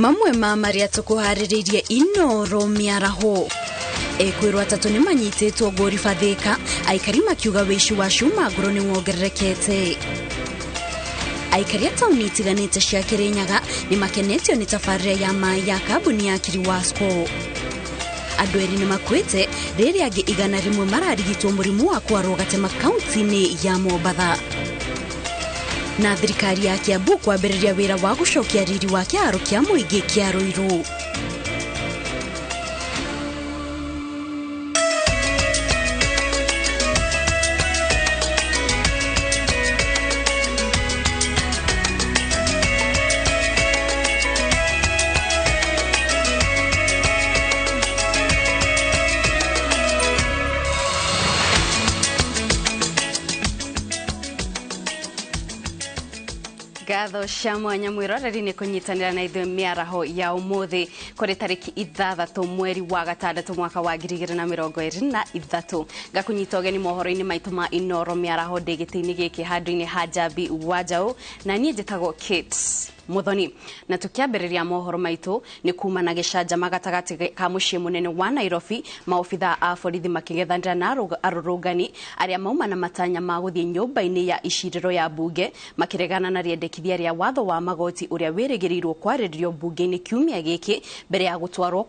Mamwe ma marĩa tũkũharĩrĩirie Inoro mĩaraho. Ekwĩrwo atatũ nĩ manyitĩtwo ngũriba Thĩka, aikari makiuga wĩici wa cuma ngũrũ nĩ wongererekete. Aikari a taũni itiganĩte cia Kĩrĩnyaga nĩ makenetio nĩ tabarĩra ya maĩ ya kambuni ya Kiriwasco. Andũ erĩ nĩ makuĩte rĩrĩa angĩ 100 mararigitwo mũrimũ wa kwarwo gatema kaunti-inĩ ya Mombatha. Na thirikari ya Kiambu kwambĩrĩria wĩra wa gũcokia riri wa kĩharo kĩa mũingĩ kĩa Ruiru. Ngatho cia mwanya mwĩroreri nĩ kũnyitanĩra na ithuĩ mĩaraho ya ũmũthĩ kũrĩ tarĩki 6 mweri wa 6 mwaka wa 2023. Ngakũnyita ũgeni mohoro-inĩ maitũ ma Inoro mĩaraho ndĩ gĩtĩ-inĩ gĩkĩ handũ-inĩ ha Njambi wa Njaũ, na niĩ njĩtagwo Kate Muthoni. Na tukiambĩrĩria mohoro maitũ nĩ kuma na gĩcanjama gatagatĩ ka mũciĩ mũnene wa Nairobi, maobitha a borithi makĩng'ethanĩra na arũrũngani arĩa mauma na matanya ma gũthiĩ nyũmba-inĩ ya icirĩro ya mbunge makĩregana na rĩendekithia rĩa watho wa magoti ũrĩa wĩrĩgĩrĩirwo kwarĩrĩrio mbunge-inĩ kiumia gĩkĩ mbere ya gũtwarwo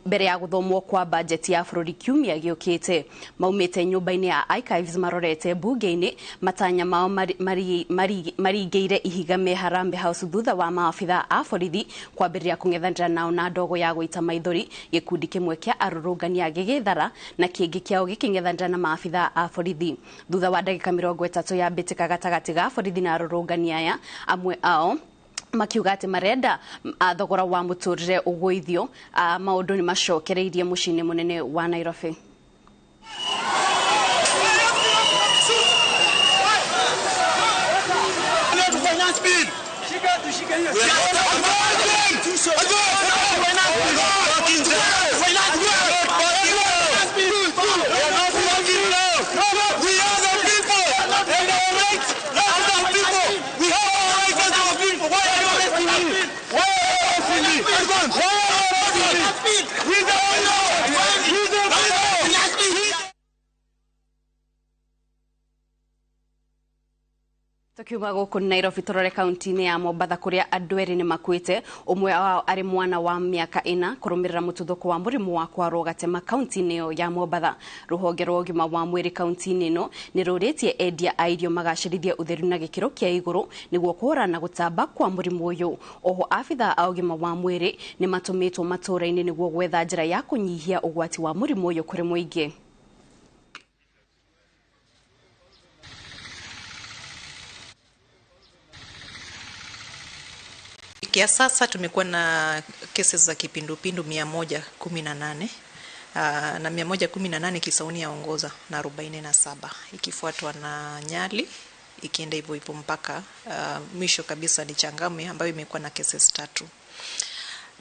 mbere ya gũthomwo kwa bajeti ya bũrũri kiumia gĩũkĩte. Maumĩte nyũmba-inĩ ya Archives marorete mbunge-inĩ, matanya mao maringĩire ihiga me Harambee House thutha wa maabitha a borithi kwambĩrĩria kũng'ethanĩra nao na ndogo ya gũita maithori. Gĩkundi kĩmwe kĩa arũrũngani gĩgĩthara na kĩngĩ kĩao gĩkĩng'ethanĩra na maabitha a borithi. Thutha wa ndagĩka 30 ya mbĩtĩka gatagatĩ ga borithi na arũrũngani aya, amwe ao makiuga atĩ marenda thogora wa mũtũrĩre ũgũithio. Maũndũ nĩ macokereirie mũciĩ-inĩ mũnene wa Nairobi. Tukiuga gũkũ Nairobi tũrore kaunti-inĩ ya Mombatha kũrĩa andũ erĩ nĩ makuĩte, ũmwe wao arĩ mwana wa mĩaka 4 kũrũmĩrĩra mũtuthũko wa mũrimũ wa kwarwo gatema kaunti-inĩ ĩyo ya Mombatha. Rũhonge rwa ũgima wa mwĩrĩ kaunti-inĩ ĩno nĩ rũrĩtie endia a irio magacĩrithie ũtheru na gĩkĩro kĩa igũrũ nĩguo kũhũrana na gũtamba kwa mũrimũ ũyũ. Oho abitha a ũgima wa mwĩrĩ nĩ matũmĩtwo matũũra-inĩ nĩguo gwetha njĩra ya kũnyihia ũgwati wa mũrimũ ũyũ kũrĩ mũingĩ. Kia sasa tumekuwa na cases za kipindupindu 118, na 118 Kisauni yaongoza na 47, ikifuatwa na Nyali, ikienda hivyo hivyo mpaka mwisho kabisa ni Changamwe ambayo imekuwa na cases 3.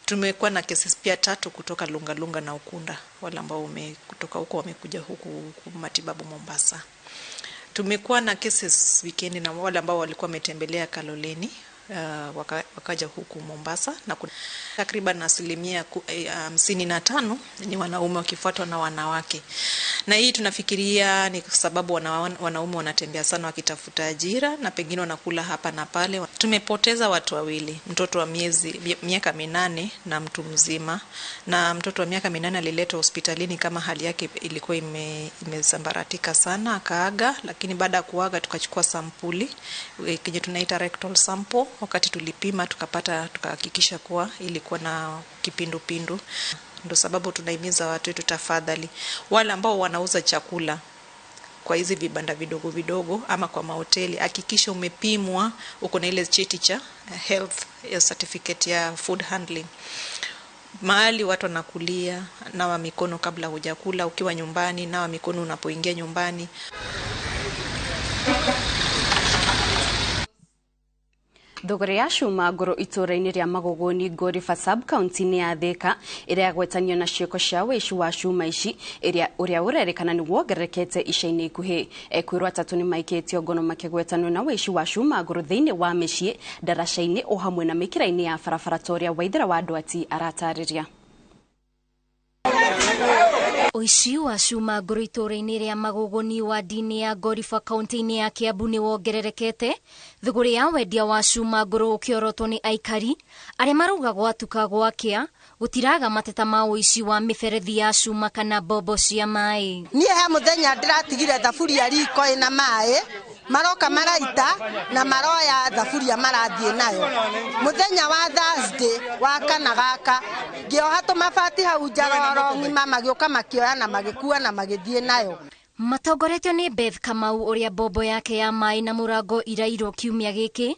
Tumekuwa na cases pia 3 kutoka Lunga Lunga na Ukunda, wale ambao kutoka huko wamekuja huku matibabu Mombasa. Tumekuwa na cases weekend na wale ambao walikuwa wametembelea Kaloleni, wakaja huku Mombasa, na takriban 55% ni wanaume wakifuatwa na wanawake. Na hii tunafikiria ni kwa sababu wanaume wanatembea sana wakitafuta ajira na pengine wanakula hapa na pale. Tumepoteza watu wawili, mtoto wa miaka 8 na mtu mzima. Na mtoto wa miaka 8 aliletwa hospitalini kama hali yake ilikuwa imesambaratika sana, akaaga. Lakini baada ya kuaga tukachukua sampuli kenye tunaita rectal sample. Wakati tulipima tukapata, tukahakikisha kuwa ilikuwa na kipindupindu. Ndio sababu tunahimiza watu wetu, tafadhali, wale ambao wanauza chakula kwa hizi vibanda vidogo vidogo ama kwa mahoteli, hakikisha umepimwa, uko na ile cheti cha health certificate ya food handling. Mahali watu wanakulia, nawa mikono kabla hujakula, ukiwa nyumbani nawa mikono unapoingia nyumbani. Thogora ya cuma ngũrũ itũũra-inĩ rĩa Magogoni Ngoriba sub county-inĩ ya Thika ĩrĩa yagwetanio na ciĩko cia ũici wa cuma ici ĩrĩa ũrĩa ũrerĩkana nĩ wongererekete ica-inĩ ikuhĩ. Ekwĩrwo atatũ nĩ maikĩtio ngono makĩgwetanio na ũici wa cuma ngũrũ thĩinĩ wa mĩciĩ, ndaraca-inĩ o hamwe na mĩkĩra-inĩ ya barabara ta ũrĩa Waithera wa Ndwati aratarĩria. Ũici wa cuma ngũrũ itũũra-inĩ rĩa Magogoni wadi-inĩ ya Ngoriba kaunti-inĩ ya Kiambu nĩ wongererekete. Thũgũrĩ ya wendia wa cuma ngũrũ ũkĩorotwo nĩ aikari arĩa marauga gwatuka gwakĩa gũtiraga mateta ma ũici wa mĩberethi ya cuma kana mbombo cia maĩ. Niĩ he mũthenya ndĩratigire thaburia riko ĩna maĩ, maroka maraita na maroya thaburia marathiĩ nayo. Mũthenya wa Thursday wa kana gaka ngĩoha tũmabati hau nja ng'ima, magĩũka makĩoya na magĩkua na magĩthiĩ nayo. Matongoretio nĩ Beth Kamau ũrĩa mbombo yake ya maĩ na mũrango irairwo kiumia gĩkĩ,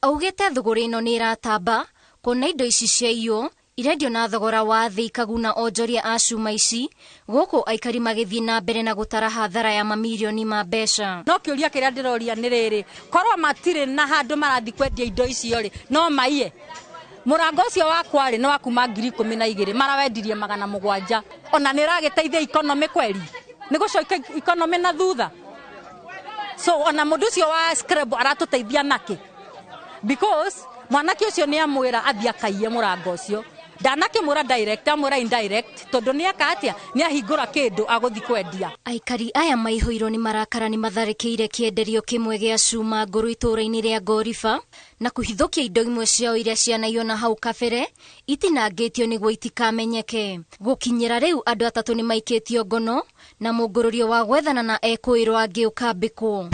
augĩte thũgũrĩ ĩno nĩ ĩratamba kuona indo ici ciaiywo irendio na thogora wa thĩ ikaguna onjoria a cuma ici, gũkũ aikari magĩthiĩ na mbere na gũtara hathara ya mamirioni ma mbeca. No kĩũria kĩrĩa ndĩroria nĩ rĩrĩ, korwo matirĩ na handũ marathiĩ kwendia indo icio rĩ, no maiye. Mũrango ũcio wakwa rĩ, nĩ wa kuma 12,000, marawendirie 700. Ona nĩ ĩragĩteithia economy kweri, nĩ gũcokia economy na thutha. So ona mũndũ ũcio wa scrap aratũteithia nakĩ? Because mwanake ũcio nĩ amwĩra athiĩ akaiye mũrango ũcio. Ndanakĩmwĩra direct, amwĩra indirect, tondũ nĩ eka atĩa, nĩ ahingũra kĩndũ agũthiĩ kwendia. Aikari aya maihũirwo nĩ marakara nĩ matharĩkĩire kĩenderio kĩmwe gĩa cuma ngũrũ itũũra-inĩ rĩa Ngoriba na kũhithũkia indo imwe ciao iria cianaiywo na hau kabere itinangĩtio nĩguo itikamenyeke. Gũkinyĩra rĩu andũ atatũ nĩ maikĩtio ngono na mũngũrũrio wa gwethana na ekũĩrwo angĩ ũkambĩkwo.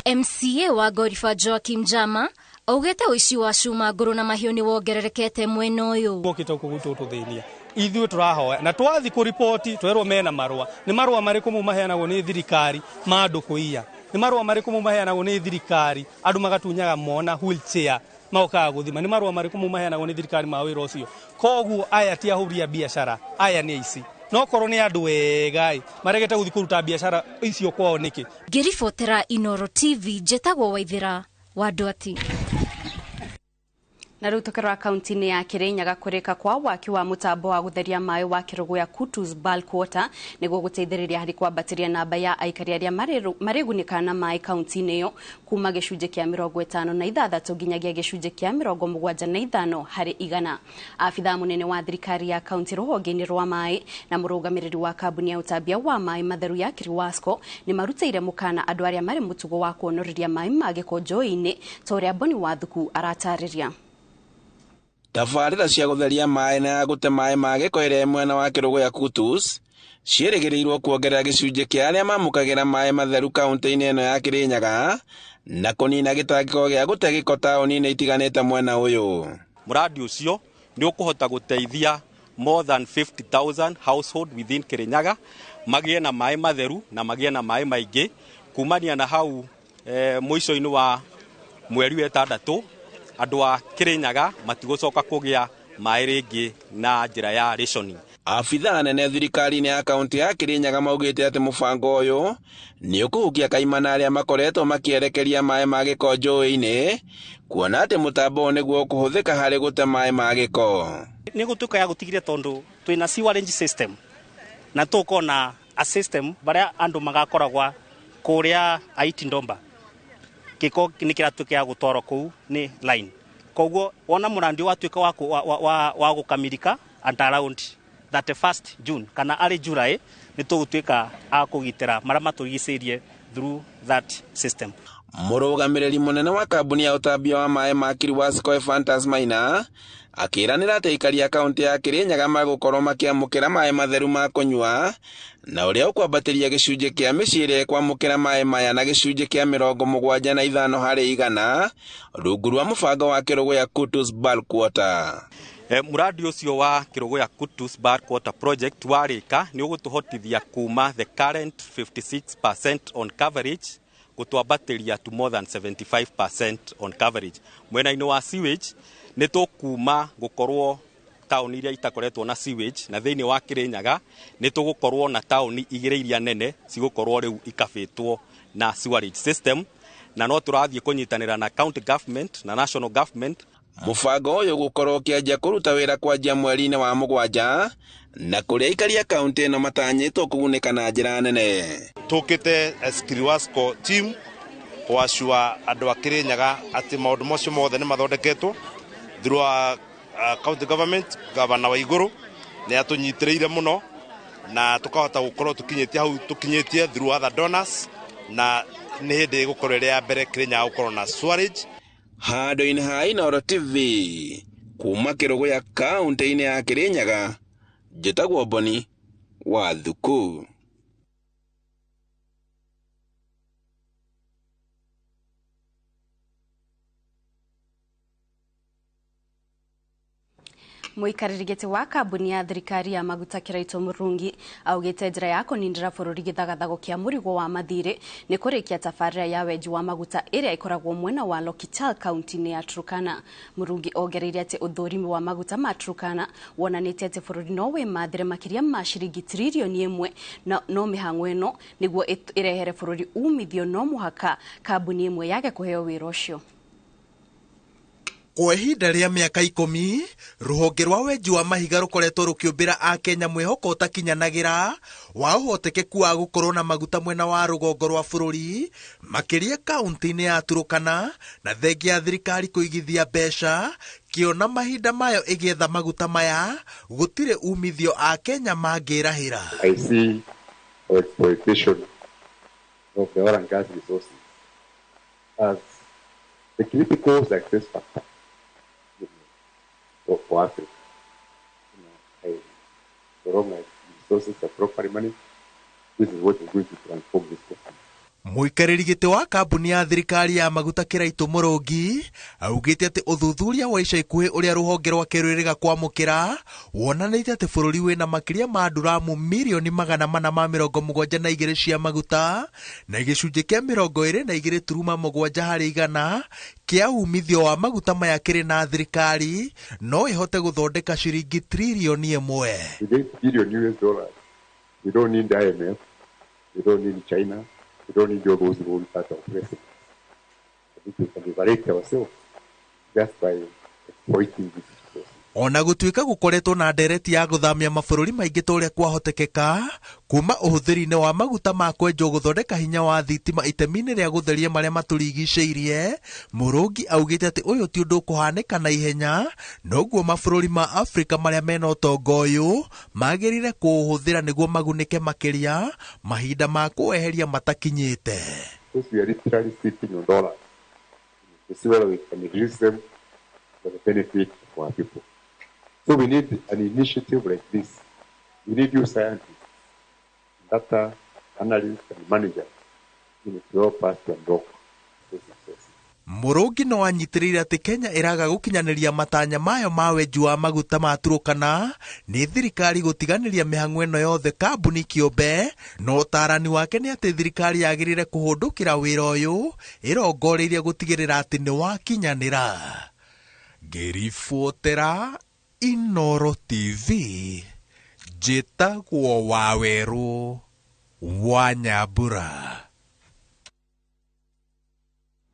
MCA wa Ngoriba Joakim Jama augĩte ũici wa cuma ngũrũ na mahiũ nĩ wongererekete mwena ũyũ. Mokĩte gũkũ gwitũ gũtũthĩnia, ithuĩ tũrahoya na twathiĩ kũriboti twerwo mena marũa. Nĩ marũa marĩkũ mau maheanagwo nĩ thirikari ma andũ kũiya? Nĩ marũa marĩkũ mau maheanagwo nĩ thirikari andũ magatunyaga mona wheelchair magokaga gũthima? Nĩ marũa marĩkũ mau maheanagwo nĩ thirikari ma wĩra ũcio? Koguo aya ti ahũri a biacara, aya nĩ aici. No korwo nĩ andũ ega ĩ, maregete gũthiĩ kũruta biacara icio kwao nĩkĩ? Ngĩribotera Inoro TV, njĩtagwo Waithera wa Ndwati. Na rĩu tũkĩrora kaunti-inĩ ya Kirinyaga, kũrĩka kwa waki wa mũtambo wa gũtheria maĩ wa Kĩrũgũya Kutus Bulk Water nĩguo gũteithĩrĩria harĩ kwambatĩria namba ya aikari arĩa marĩgunĩkaga na maĩ kaunti-inĩ ĩyo kuma gĩcunjĩ kĩa 56 nginyagia gĩcunjĩ kĩa 75 harĩ igana. Abithaa mũnene wa thirikari ya kaunti rũhonge-inĩ rwa maĩ na mũrũgamĩrĩri wa kambuni ya ũtambia wa maĩ matheru ya Kiriwasco nĩ marutĩire mũkana andũ arĩa marĩ mũtugo wa kuonoreria maĩ ma gĩko njũĩ-inĩ ta ũrĩa Boni Wathuku aratarĩria. Tabarĩra cia gũtheria maĩ na ya gũte maĩ ma gĩko ĩrĩa ĩ mwena wa Kĩrũgũya Kutus ciĩrĩgĩrĩirwo kuongerera gĩcunjĩ kĩa arĩa mamũkagĩra maĩ matheru kaunti-inĩ ĩno ya Kirinyaga na kũnina gĩtangĩko gĩa gũte gĩko taũni-inĩ itiganĩte mwena ũyũ. Mũradi ũcio nĩ ũkũhota gũteithia more than 50,000 household within Kirinyaga magĩe na maĩ matheru na magĩe na maĩ maingĩ kumania na hau mũico-inĩ wa mweri wa ĩtandatũ andũ a Kirinyaga matigũcoka kũgĩa maĩ rĩngĩ na njĩra ya rationing. Abithaa anene thirikari-inĩ ya kaunti ya Kirinyaga maugĩte atĩ mũbango ũyũ nĩ ũkũhukia kaimana arĩa makoretwo makĩerekeria maĩ ma gĩko njũĩ-inĩ, kuona atĩ mũtambo ũyũ nĩguo ũkũhũthĩka harĩ gũte maĩ ma gĩko. Nĩ gũtuĩka ya gũtigire tondũ twĩna sewerage system na tũkona a system barĩa andũ magakoragwa kũrĩa Aiti Ndomba, gĩko nĩ kĩratuĩka ya gũtwarwo kũu nĩ line. Koguo wona mũrandi watuĩka wa gũkamirika at around 31st June kana arĩ July, nĩ tũgũtuĩka a kũgitĩra marĩa matũrigicĩirie through that system. Mũrũgamĩrĩri mũnene wa kambuni ya ũtambia wa maĩ ma Kiriwasco Ephantus Maina akĩranĩra atĩ aikari a kaunti ya Kirinyaga magũkorwo makĩamũkĩra maĩ matheru ma kũnyua na ũrĩa ũkwambatĩria gĩcunjĩ kĩa mĩciĩ ĩrĩa ĩkwamũkĩra maĩ maya na gĩcunjĩ kĩa 75 harĩ igana rungu rwa mũbango wa Kĩrũgũya Kutus Bulk Water. Mũradi ũcio wa Kĩrũgũya Kutus Bulk Water Project warĩka nĩ ũgũtũhotithia kuma the current 56% on coverage gũtwambatĩria to more than 75% on coverage. Mwena-inĩ wa sewage nĩ tũkuma gũkorwo taũni iria itakoretwo na sewage, na thĩinĩ wa Kirinyaga nĩ tũgũkorwo na taũni igĩrĩ iria nene cigũkorwo rĩu ikabĩtwo na sewerage system. Na no tũrathiĩ kũnyitanĩra na county government na national government. Mũbango ũyũ gũkorwo ũkĩanjia kũruta wĩra kwanjia mweri-inĩ wa 7 na kũrĩa aikari a kaunti ĩno matanyĩtwo kũgunĩka na njĩra nene. Tũkĩte as Kiriwasco team kũacua andũ a Kirinyaga atĩ maũndũ macio mothe nĩ mathondeketwo through our county government. Gavana wa Igũrũ nĩ atũnyitĩrĩire mũno na tũkahota gũkorwo tũkinyĩtie hau tũkinyĩtie through other donors, na nĩ hĩndĩ ĩgũkorwo ĩrĩ ya mbere Kirinyaga gũkorwo na sewerage. Handũ-inĩ ha Inooro TV kuma Kĩrũgũya kaunti-inĩ ya Kirinyaga, njĩtagwo Boni wa Thuku. Mũikarĩri gĩtĩ wa kambuni ya thirikari ya maguta Kiraito Murungi augĩte njĩra ya kũnindĩra bũrũri gĩthagathago kĩa mũrigo wa mathirĩ nĩ kũrĩkia tabarĩra ya wenji wa maguta ĩrĩa ĩkoragwo mwena wa Lokichar kaunti-inĩ ya Turkana. Murungi ongereire atĩ ũthũrimi wa maguta ma Turkana wonanĩtie atĩ bũrũri no wĩmathĩre makĩria ma ciringi tiririoni 1 no mĩhang'o ĩno nĩguo ĩrehere bũrũri umithio no mũhaka kambuni ĩmwe yage kũheo wĩra ũcio. Kwa ihinda rĩa mĩaka 10 rũhonge rwa wenji wa mahiga rũkoretwo rũkĩũmbĩra Akenya mwĩhoko ũtakinyanagĩra wa ũhotekeku wa gũkorwo na maguta mwena wa rũgongo rwa bũrũri, makĩria kaunti-inĩ ya Turkana, na thengia ya thirikari kũigithia mbeca kĩona mahinda mayo ĩgĩetha maguta maya gũtirĩ umithio Akenya mangĩrahĩra. I see exploitation of the oil and gas resources as the critical success factor for Africa. So long as resources are properly managed, this is what is going to transform this country. Mũikarĩri gĩtĩ wa kambuni ya thirikari ya maguta Kiraito Murungi augĩte atĩ ũthuthuria wa ica ikuhĩ ũrĩa rũhonge rwake rwĩrĩga kwamũkĩra wonanĩtie atĩ bũrũri wĩna makĩria ma nduramu mirioni 472 cia maguta na gĩcunjĩ kĩa 22.7 harĩ igana kĩa umithio wa maguta maya kĩrĩ na thirikari no ĩhote gũthondeka ciringi tririoni 1. We don't need the IMF, we don't need China. We don't need all those rules that are oppressive. I think we can liberate ourselves just by exploiting this resource. Ona gũtuĩka gũkoretwo na ndereti ya gũthamia mabũrũri maingĩ ta ũrĩa kwahotekeka kuma ũhũthĩri-inĩ wa maguta ma kwenjwo gũthondeka hinya wa thitima itemi-inĩ rĩa gũtheria marĩa matũrigicĩirie, Mũrũngi augĩte atĩ ũyũ ti ũndũ ũkũhanĩka na ihenya, noguo mabũrũri ma Afrika marĩa mena ũtonga ũyũ magĩrĩire kũũhũthĩra nĩguo magunĩke makĩria mahinda ma kũweheria matakinyĩte. We are literally sitting on dollars to see whether we can release them for the benefit of our people. So we need an initiative like this. We need you scientists, data analysts and managers, to help us to unlock those resources. Mũrũngi no anyitĩrĩire atĩ Kenya ĩraga gũkinyanĩria matanya mayo ma wenji wa maguta ma Turkana nĩ thirikari gũtiganĩria mĩhang'o ĩno yothe kambuni kĩũmbe, no ũtarani wake nĩ atĩ thirikari yagĩrĩire kũhũndũkĩra wĩra ũyũ ĩrongoreirie gũtigĩrĩra atĩ nĩ wakinyanĩra. Ngĩribotera Inooro TV, njĩtagwo Wawerũ wa Nyambura.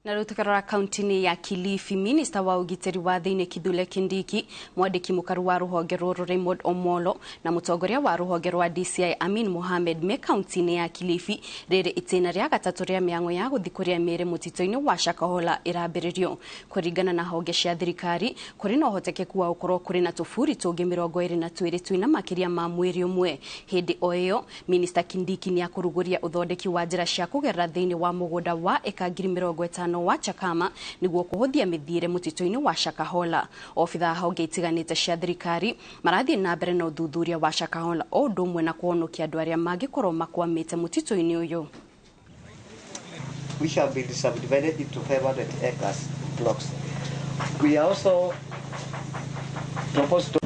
Na rĩu tũkarora kaunti-inĩ ya Kilifi, minista wa ũgitĩri wa thĩinĩ Kithure Kindiki, mwandĩki mũkaru wa rũhonge rũrũ Raymond Omolo na mũtongoria wa rũhonge rwa DCI Amin Mohamed me kaunti-inĩ ya Kilifi rĩrĩ itĩna rĩa gatatũ rĩa mĩang'o ya gũthiĩ kũrĩa mĩĩrĩ mũtitũ-inĩ wa Shakahola ĩrambĩrĩrio. Kũringana na honge cia thirikari, kũrĩ na ũhotekeku wa gũkorwo kũrĩ na tũburi tũngĩ 22 twĩna makĩria ma mwĩrĩ ũmwe. Hĩndĩ o ĩyo, minista Kindiki nĩakũrugũria ũthondeki wa njĩra cia kũgerera thĩinĩ wa mũgũnda wa ĩka 50,000 wa Chakama nĩguo kũhũthia mĩthiĩre mũtitũ-inĩ wa Shakahola. Obithaa honge itiganĩte cia thirikari marathiĩ na mbere na ũthuthuria wa Shakahola o ũndũ ũmwe na kũhonokia andũ arĩa mangĩkorwo makwamĩte mũtitũ-inĩ ũyũ. Which have been subdivided into 500 acres blocks. We are also proposed to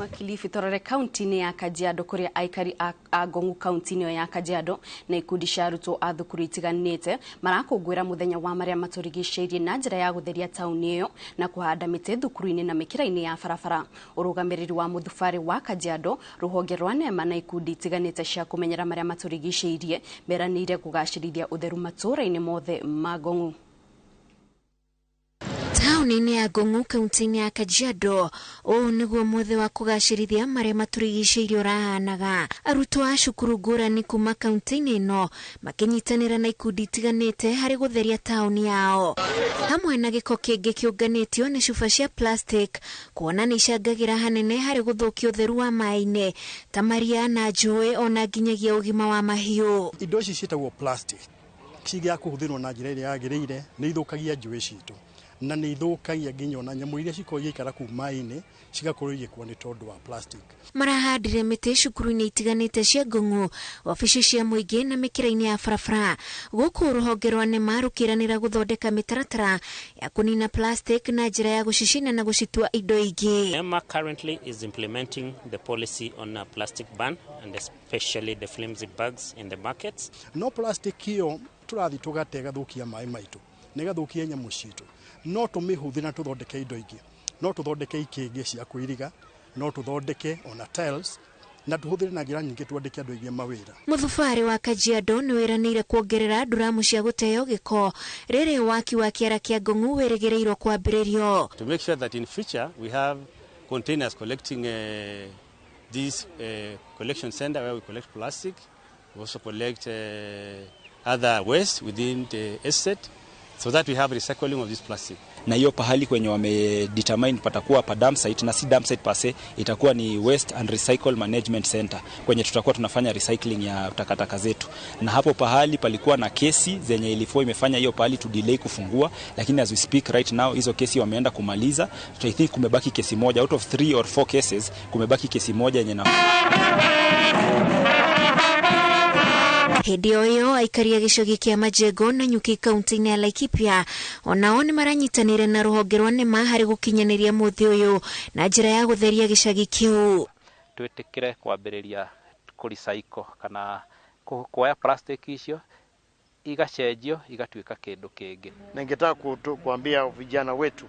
Kilifi torore kaunti-inĩ ya Kajiado kũrĩa aikari a Ngong'u kaunti-inĩ ĩyo ya Kajiado na ikundi cia arutwo a thukuru itiganĩte marakũngũĩra mũthenya wa marĩa matũrigicĩirie na njĩra ya gũtheria taũni ĩyo na kũhanda mĩtĩ thukuru-inĩ na mĩkĩra-inĩ ya barabara. Ũrũgamĩrĩri wa mũthubarĩ wa Kajiado, rũhonge rwa NEMA na ikundi itiganĩte cia kũmenyera marĩa matũrigicĩirie meranĩire kũgacĩrithia ũtheru matũũra-inĩ mothe ma Ngong'u. Taũni-inĩ ya Ngong'u kaunti-inĩ ya Kajiado, ũũ nĩguo mũthĩ wa kũgacĩrithia marĩa matũrigicĩirie ũrahanaga. Arutwo a cukuru ngũrani kuma kaunti-inĩ ĩno makĩnyitanĩra na ikundi itiganĩte harĩ gũtheria taũni yao, hamwe na gĩko kĩngĩ kĩũnganĩtio nĩ cuba cia plastic, kuona nĩ icangagĩra hanene harĩ gũthũkia ũtheru wa maĩ-inĩ ta maria na njũĩ ona nginyagia ũgima wa mahiũ. Indo ici ciĩtagwo plastic cigĩa kũhũthĩrwo na njĩra ĩrĩa yagĩrĩire nĩ ithũkagia njũĩ citũ na nĩ ithũkagia nginya ona nyamũ iria cikoragwo igĩikara kũu maĩ-inĩ cigakorwo igĩkua nĩ tondũ wa plastic. Marahandire mĩtĩ cukuru-inĩ itiganĩte cia Ngong'u, wabici cia mũingĩ na mĩkĩra-inĩ ya barabara. Gũkũ rũhonge rwa NEMA rũkĩranĩra gũthondeka mĩtaratara ya kũnina plastic na njĩra ya gũcicina na gũcitua indo ingĩ. NEMA currently is implementing the policy on a plastic ban and especially the flimsy bags in the markets. No plastic ĩyo tũrathiĩ tũgate ĩgathũkia maĩ maitũ na ĩgathũkia nyamũ citũ. No tũmĩhũthĩre na tũthondeke indo ingĩ, no tũthondeke ikĩngĩ cia kwĩriga, no tũthondeke ona tiles na tũhũthĩre na njĩra nyingĩ twandĩke andũ aingĩ mawĩra. Mũthubarĩ wa Kajiado nĩ wĩranĩire kuongerera nduramu cia gũteo gĩko rĩrĩ waki wa kĩara kĩa Ngong'u wĩrĩgĩrĩirwo kwambĩrĩrio. To make sure that in future we have containers collecting this collection center where we collect plastic, we also collect other waste within the estate, so that we have recycling of this plastic. Na hiyo pahali kwenye wame determine patakuwa pa dump site, na si dump site per se, itakuwa ni Waste and Recycle Management Center kwenye tutakuwa tunafanya recycling ya takataka zetu. Na hapo pahali palikuwa na kesi zenye ilikuwa imefanya hiyo pahali to delay kufungua, lakini as we speak right now hizo kesi wameenda kumaliza. So I think kumebaki kesi moja out of 3 or 4 cases, kumebaki kesi moja yenye na Hĩndĩ o ĩyo aikari a gĩcagi kĩa Majengo na Nyuki kaunti-inĩ ya Laikipia onao nĩ maranyitanĩire na rũhonge rwa NEMA harĩ gũkinyanĩria mũthĩ ũyũ na njĩra ya gũtheria gĩcagi kĩu. Twĩtĩkĩre kwambĩrĩria kũrecycle kana kuoya plastic icio igacenjio igatuĩka kĩndũ kĩngĩ. Ningetaka kuambia vijana wetu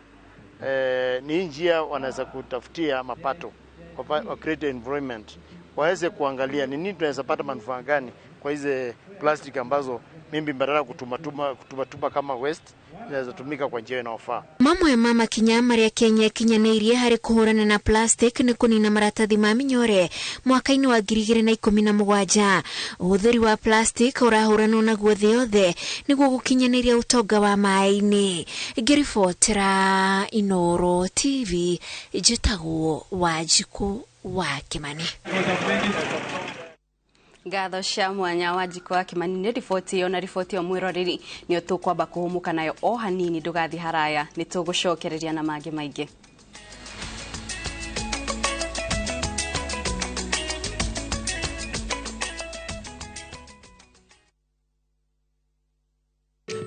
ni njia wanaweza kutafutia mapato kwa create environment, waweze kuangalia ni nini tunaweza pata manufaa gani kwa hizi plastic ambazo mimi badala kutumatuma kama waste inaweza tumika kwa njia inayofaa. Mamwe ma makinya marĩa Kenya ĩkinyanĩirie harĩ kũhũrana na plastic nĩ kũnina maratathi ma mĩnyore mwaka-inĩ wa 2017. Ũhũthĩri wa plastic ũrahũranwo naguo thĩ yothe nĩguo gũkinyanĩria ũtonga wa maĩ-inĩ. Ngĩribotera Inooro TV, njĩtagwo Wanjikũ wa Kimani. Ngatho cia mwanya Wanjikũ wa Kimani nĩ riboti ĩyo na riboti ĩyo mwĩroreri nĩyo tũkwamba kũhũmũka nayo o hanini, ndũgathiĩ haraya, nĩ tũgũcokereria na mangĩ maingĩ.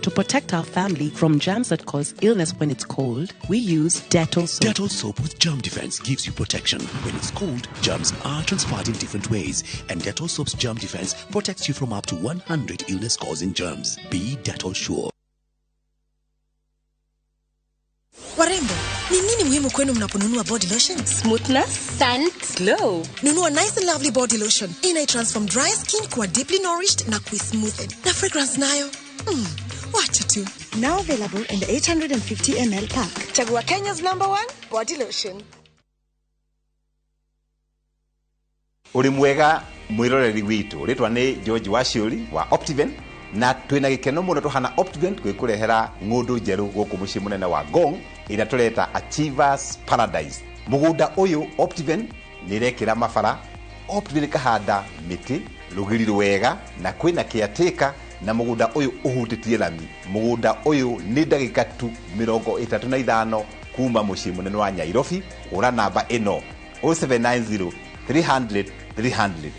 To protect our family from germs that cause illness when it's cold, we use Dettol soap. Dettol soap with germ defense gives you protection. When it's cold, germs are transferred in different ways, and Dettol soap's germ defense protects you from up to 100 illness-causing germs. Be Dettol sure. Warembo, ni nini muhimu kwenu mnaponunua body lotion? Smoothness, scent, glow. Nunua Nice and Lovely body lotion. Ina transform dry skin kuwa deeply nourished na kui-smoothen. Na fragrance nayo. Wacha tu. Now available in the 850 ml pack. Chagua Kenya's #1 body lotion. Uri mwega mwiroreri witu ritwa ni George Waciuri wa Optiven, na twina gikeno muno tuhana Optiven gwikurehera ng'undu njeru guku mucii munene wa Ngong ira tureta Achievers Paradise. Mugunda uyu Optiven nirekira mabara, Optiven kahanda miti rugiri rwega na kwina caretaker, na mugunda uyu uhutitie lami. Mugunda uyu ni ndagika tu 35 kuma mucii munene wa Nyairobi. Ura namba ino 0790 300 300.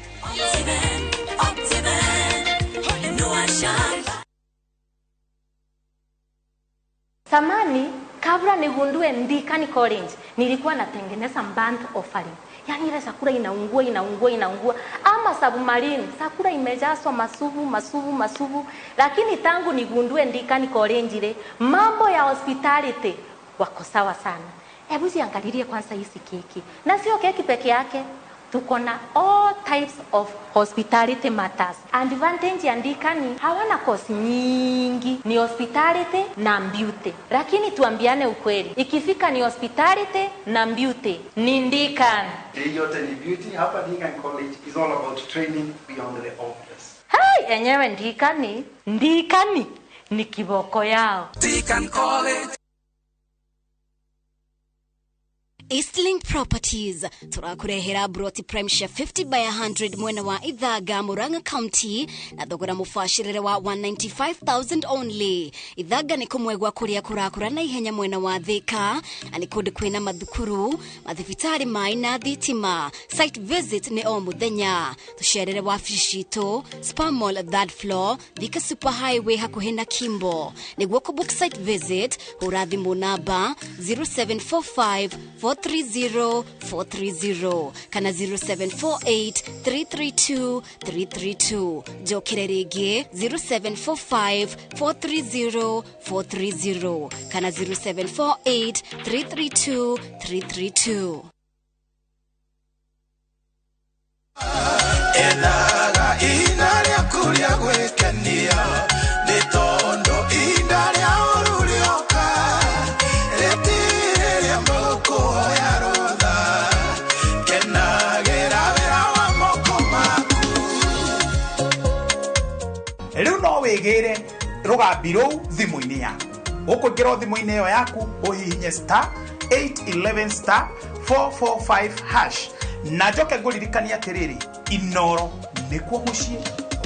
Samani, kabla nigundue Ndikani College, nilikuwa natengeneza burnt offering. Yani ile chakula inaungua inaungua inaungua, ama submarine chakula imejazwa masubu masubu masubu. Lakini tangu nigundue Ndikani College, mambo ya hospitality wako sawa sana. Hebu ziangalilie kwanza hizi keki, na sio keki peke yake, tuko na all types of hospitality matters. Advantage ya Ndikani, hawana course nyingi, ni hospitality na beauty. Lakini tuambiane ukweli, ikifika ni hospitality na beauty ni Ndikani. Hii yote ni beauty. Hapa Deakin College is all about training beyond the obvious. Hai, enyewe Ndikani, Ndikani ni kiboko yao. Deakin College. Eastlink Properties turakurehera broti prime share 50 by 100 mwena wa Ithaga, Murang'a County na thogora mubacirire wa 195,000 only. Ithaga ni kumwe gwa kuria kurakura na ihenya mwena wa Thika na ni kundu kwina mathukuru, mathibitari, mai na thitima. Site visit ni o muthenya. Tucerere wabici citu Spa Mall third floor, Thika Super Highway hakuhi na Kimbo. Niguo kũbook site visit hũra thimũ namba 0745 430 430 kana 0748 332 332. Njokere rĩngĩ 0745 430 430 kana 0748 332 332. Enaga ina rĩa kũrĩa gwĩkenia nĩ tondũ inda rĩa ũru rĩoka rĩtirĩ rĩa mũkũhoya rũtha kenagĩra wĩra wa moko maku. Rĩu no wĩgĩre rũgambi rũu thimũ-inĩ yaku. Ũkũingĩra thimũ-inĩ ĩyo yaku ũhihinye star 811 star 445 hash na njoke ngũririkanie atĩrĩrĩ, Inoro nĩkuo mũciĩ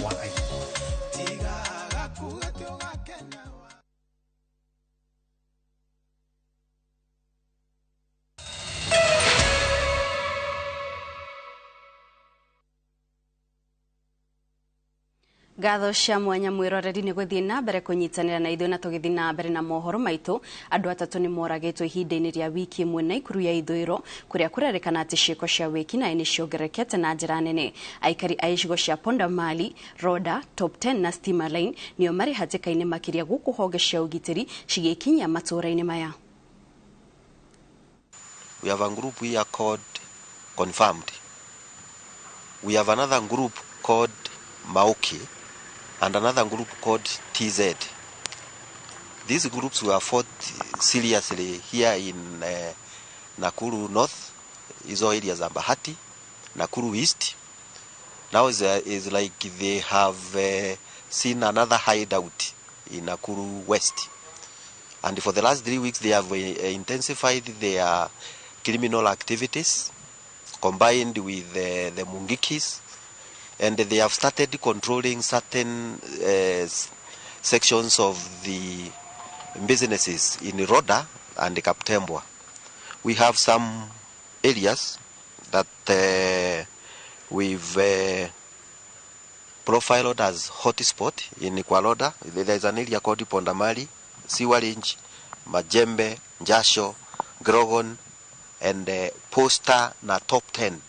wa Ngai. Ngatho cia mwanya mwiroreri ni guthie na mbere kunyitanira na ithuĩ na tũgĩthiĩ na mbere na mohoro maitũ. Andũ atatũ nĩ moragĩtwo ihinda-inĩ rĩa wiki ĩmwe Naikuru ya ithũĩro kũrĩa kũrerĩkana atĩ ciĩko cia wĩkinaĩ nĩ ciongererekete na njĩra nene. Aikari a icigo cia Pondamali, Roda, Top 10 na Stima Line nĩo marĩ hatĩka-inĩ makĩria gũkũ honge cia ũgitĩri cigĩkinyia matũũra-inĩ maya. We have a group here called Confirmed. We have another group called Mauki and another group called TZ. These groups were fought seriously here in Nakuru North, hizo areas za Bahati, Nakuru East. Now is like they have seen another hideout in Nakuru West. And for the last 3 weeks, they have intensified their criminal activities combined with the Mungikis, and they have started controlling certain sections of the businesses in Roda and Kaptembwa. We have some areas that we've profiled as hotspot in Kwaloda. There is an area called Pondamali, Siwarinj, Majembe, Njasho, Grogon, and Posta na Top 10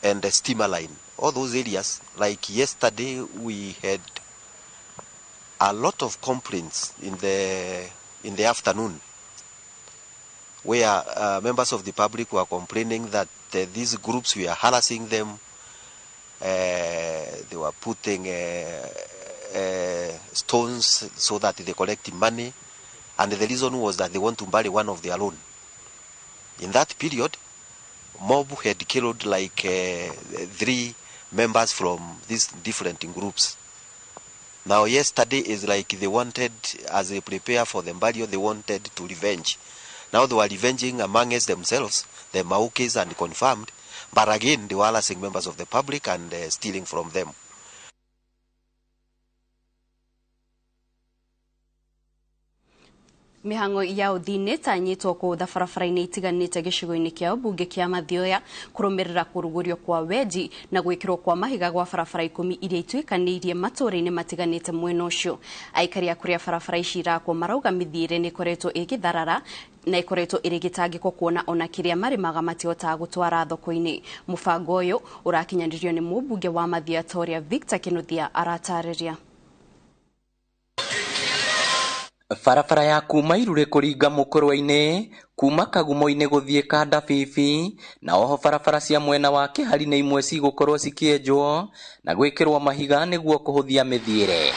and the Steamer Line. All those areas, like yesterday, we had a lot of complaints in the afternoon, where members of the public were complaining that these groups were harassing them. They were putting stones so that they collect money, and the reason was that they want to bury one of their own. In that period, mob had killed like 3 members from these different groups. Now yesterday is like they wanted, as they prepare for the burial, they wanted to revenge. Now they were revenging amongst themselves, the Maukis and Confirmed, but again they were harassing members of the public and stealing from them. Mihango ya uthii nĩtanyĩtwo kũũtha barabara-inĩ itiganĩte gĩcigo-inĩ kĩa ũmbunge kĩa Mathioya kũrũmĩrĩra kũrugũrio kwa wenji na gwĩkĩrwo kwa mahiga gwa barabara 10 iria ituĩkanĩirie matũũra-inĩ matiganĩte mwena ũcio. Aikari a kũrĩa barabara ici irakwo marauga mĩthiĩre nĩ ĩkoretwo ĩgĩtharara Na ikoretwo ĩrĩ gĩtangĩko kuona ona kĩrĩa marĩmaga matihotaga gũtwara thoko-inĩ. Mũbango ũyũ ũrakinyanĩrio nĩ mũmbunge wa Mathia Victor Kinuthia aratarĩria. Barabara ya kuma Irure kũringa mũkũrwe-inĩ, kuma Kagumo-inĩ gũthiĩ Kandabibi, na oho barabara cia mwena wa Kĩhari nĩ imwe cigũkorwo cikĩenjwo na gwĩkĩrwo mahiga nĩguo kũhũthia mĩthiĩre.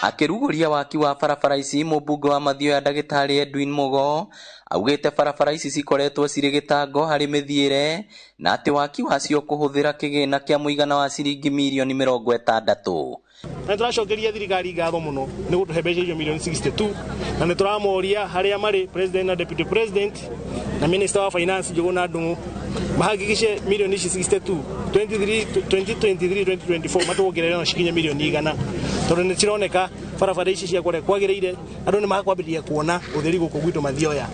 Akĩrugũria waki wa barabara ici, mũmbunge wa Mathioya ndagĩtarĩ Edwin Mugo augĩte barabara ici cikoretwo cirĩ gĩtango harĩ mĩthiĩre na atĩ waki wacio kũhũthĩra kĩgĩna kĩa mũigana wa ciringi mirioni 60. Na tũracokeria thirikari ngatho mũno nĩ gũtũhe mbeca icio mirioni 62, na nĩ tũramoria harĩa marĩ president na deputy president na minister wa finance Njuguna Ndung'u mahakikishe mirioni ici 62 23 2023 2024 matuongerere na cikinye mirioni 100, tondũ nĩ cironeka barabara ici cia kũrĩa kwagĩrĩire andũ nĩ makwambĩrĩria kuona ũtheri gũkũ gwitũ Mathioya.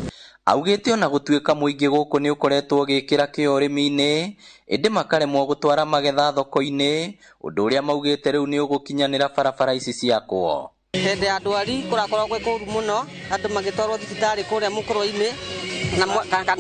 Augĩte ona gũtuĩka mũingĩ gũkũ nĩ ũkoretwo ũgĩkĩra kĩo ũrĩmi-inĩ, ĩndĩ makaremwo gũtwara magetha thoko-inĩ, ũndũ ũrĩa maugĩte rĩu nĩ ũgũkinyanĩra barabara ici ciakwo. Hĩndĩ ya ndwari kũrakorwo gwĩ kũũru mũno, andũ magĩtwarwo thibitarĩ kũrĩa mũkũrwe-inĩ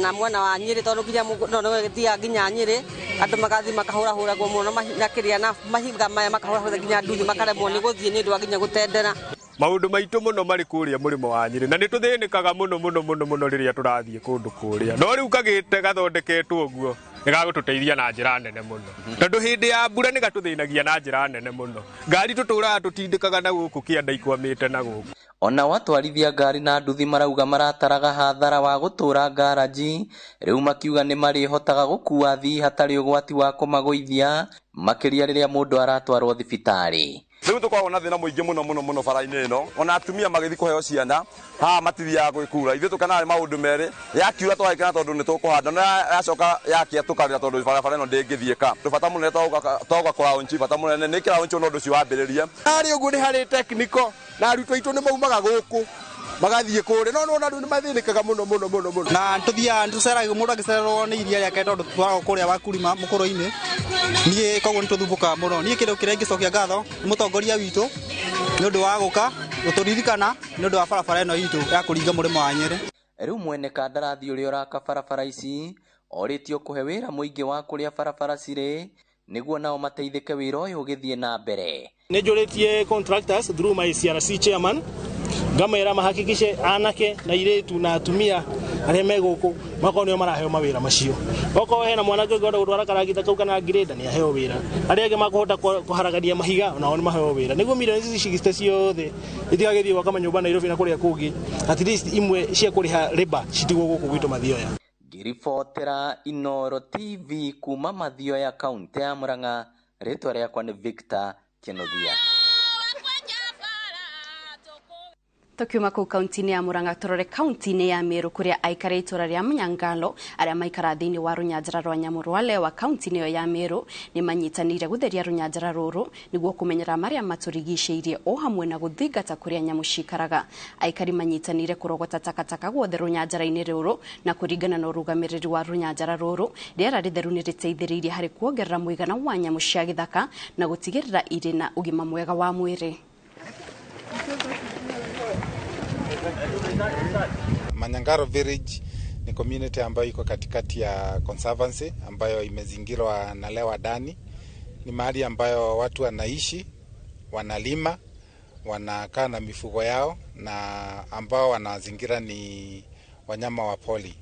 na mwena wa Nyĩrĩ, tondũ nginya no nĩgĩthiaga nginya Nyĩrĩ, andũ magathiĩ makahũrahũragwo mũno na kĩrĩa na mahiga maya makahũrahũra nginya nduthi makaremwo nĩ gũthiĩ nĩ ũndũ wa nginya gũtendera. Maũndũ maitũ mũno marĩ kũrĩa mũrĩmo wa Nyĩrĩ, na nĩ tũthĩnĩkaga mũno mũno mũno mũno rĩrĩa tũrathiĩ kũndũ kũrĩa, no rĩu kagĩte gathondeketwo ũguo nĩ gagũtũteithia na njĩra nene mũno, tondũ hĩndĩ ya mbura nĩ gatũthĩnagia na njĩra nene mũno. Ngari tũtũraga tũtindĩkaga na gũkũ kĩanda ikwamĩte na gũkũ. Ona watwarithia ngari na nduthi marauga marataraga hathara wa gũtũra ngaraji, rĩu makiuga nĩ marĩhotaga gũkua athii hatarĩ ũgwati wa kũmagũithia, makĩria rĩrĩa mũndũ aratwarwo thibitarĩ. Rĩu tũkoragwo na thĩna mũingĩ mũno mũno mũno bara-inĩ ĩno, ona atumia magĩthiĩ kũheo ciana haha matithiaga gwĩkura. Ithuĩ tũkenaga nĩ maũndũ merĩ, yakiura tũgagĩkena tondũ nĩ tũkũhanda, no yacoka yakia tũkarĩra tondũ barabara ĩno ndĩngĩthiĩka. Bata mũnene toga kũraũnchi, bata mũnene nĩ kĩraũnchi ona ũndũ ũcio wambĩrĩrie. Harĩ ũguo nĩ harĩ technical na arutwo aitũ nĩ maumaga gũkũ magathiĩ kũrĩa, no nĩwona rĩu nĩ mathĩnĩkaga mũno mũno mũno mũno. Na tũthiaga nĩtũceraga mũndũ angĩcererwo nĩ iria rĩake tondũ tũtwaragwo kũrĩa Wakurima mũkũrũ-inĩ, niĩ koguo nĩtũthumbũkaga mũno. Niĩ kĩndũ kĩrĩa ingĩcokia ngatho nĩ mũtongoria witũ nĩ ũndũ wa gũka gũtũririkana nĩ ũndũ wa barabara ĩno itũ ya kũringa mũrĩmo wa Nyĩrĩ. Rĩu mwene kandarathi ũrĩa ũraka barabara ici orĩtio kũhe wĩra mũingĩ wa kũrĩa barabara cirĩ nĩguo nao mateithĩke wĩra ũyũ ũgĩthiĩ na mbere. Nĩ njũrĩtie contractors through my CRC chairman ngamera mahakikishe anake na irĩtu na atumia arĩa me gũkũ makorwo nĩo maraheo mawĩra macio. Okorwo hena mwanake ũngĩhota gũtwara karagita kau kana ngirĩnda nĩ aheo wĩra, arĩa angĩ makũhota kũharagania mahiga onao nĩ maheo wĩra, nĩguo mirioni ici cigĩte ciothe itigagĩthiĩ gwaka manyũmba Nairobi na kũrĩa kũngĩ, at least imwe cia kũrĩha labour citigwo gũkũ gwitũ Mathioya. Ngĩribotera Inooro TV kuma Mathioya, kaunti ya Murang'a, rĩtwa rĩakwa nĩ Victor Kinuthia. Tukiuma kũu kaunti-inĩ ya Murang'a tũrore kaunti-inĩ ya Meru kũrĩa aikari itũra rĩa Mũnyangalo arĩa maikara thĩinĩ wa rũnyanjara rwa nyamũ rwa Lewa kaunti-inĩ ĩyo ya Meru nĩ manyitanĩire gũtheria rũnyanjara rũrũ nĩguo kũmenyera marĩa matũrigicĩirie o hamwe na gũthingata kũrĩa nyamũ cikaraga. Aikari manyitanĩire kũrogota takataka guothe rũnyanjara-inĩ rũrũ, na kũringana na ũrũgamĩrĩri wa rũnyanjara rũrũ, rĩera rĩtheru nĩ rĩteithĩrĩirie harĩ kuongerera mũigana wa nyamũ cia gĩthaka na gũtigĩrĩra irĩ na ũgima mwega wa mwĩrĩ. Manyangaro Village ni community ambayo iko katikati ya conservancy ambayo imezingirwa na Lewa Dani. Ni mahali ambayo watu wanaishi, wanalima, wanakaa na mifugo yao, na ambao wanazingira ni wanyama wa poli.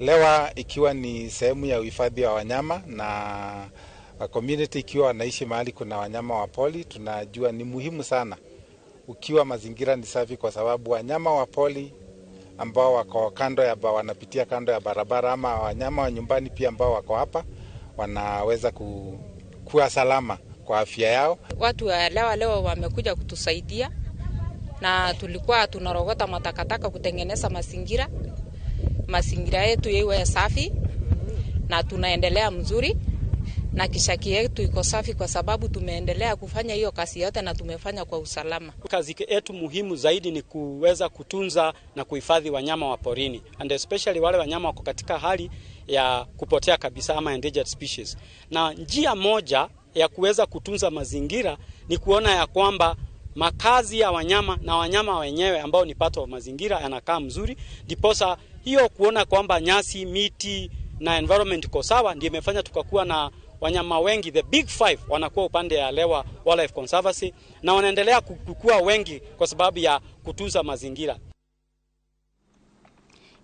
Lewa ikiwa ni sehemu ya uhifadhi wa wanyama na community ikiwa wanaishi mahali kuna wanyama wa poli, tunajua ni muhimu sana ukiwa mazingira ni safi, kwa sababu wanyama wa poli ambao wako kando ya wanapitia kando ya barabara ama wanyama wa nyumbani pia ambao wako hapa wanaweza kuwa salama kwa afya yao. Watu wa Lewa leo wamekuja kutusaidia, na tulikuwa tunarogota matakataka kutengeneza mazingira yetu iwe safi, na tunaendelea mzuri na kishaki yetu iko safi kwa sababu tumeendelea kufanya hiyo kazi yote na tumefanya kwa usalama. Kazi yetu muhimu zaidi ni kuweza kutunza na kuhifadhi wanyama wa porini, and especially wale wanyama wako katika hali ya kupotea kabisa ama endangered species. Na njia moja ya kuweza kutunza mazingira ni kuona ya kwamba makazi ya wanyama na wanyama wenyewe ambao ni pato wa mazingira yanakaa mzuri, ndiposa hiyo kuona kwamba nyasi, miti na environment iko sawa, ndio imefanya tukakuwa na wanyama wengi, the big five wanakuwa upande ya Lewa Wildlife Conservancy na wanaendelea kukua wengi kwa sababu ya kutunza mazingira.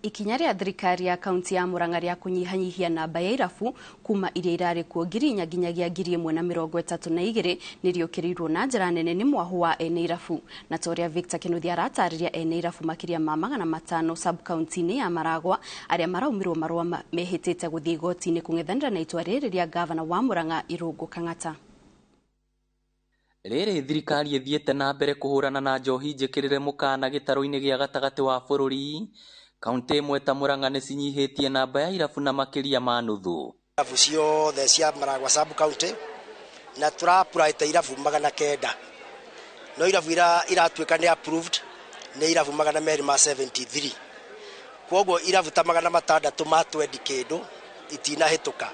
Ikinya rĩa thirikari ya kaunti ya Murang'a rĩa kũnyihanyihia namba ya irabu kuma iria irarĩ kuo 4,000 nginyagia 1,032 nĩrĩũkĩrĩirwo na njĩra nene nĩ mwahu wa ene irabu. Na ta ũrĩa Victor Kinuthia aratarĩria, ene irabu makĩria ma 500 sub-county-inĩ ya Maragwa arĩa maraumirwo marũa mehĩtĩte gũthiĩ igoti-inĩ kũng'ethanĩra na itua rĩrĩ rĩa gavana wa Murang'a Irũngũ Kang'ata. Rĩrĩ thirikari ĩthiĩte na mbere kũhũrana na njohi njĩkĩrĩre mũkana gĩtarũ-inĩ gĩa gatagatĩ wa bũrũri, kaunti imwe ta Murang'a nĩ cinyihĩtie namba ya irabu na makĩria ma nuthu. Irabu ciothe cia Maragwa sub county na tũrapuraĩte irabu 900, no irabu iratuĩka nĩ approved nĩ irabu 273, kwoguo irabu ta 620 kĩndũ itinahĩtũka.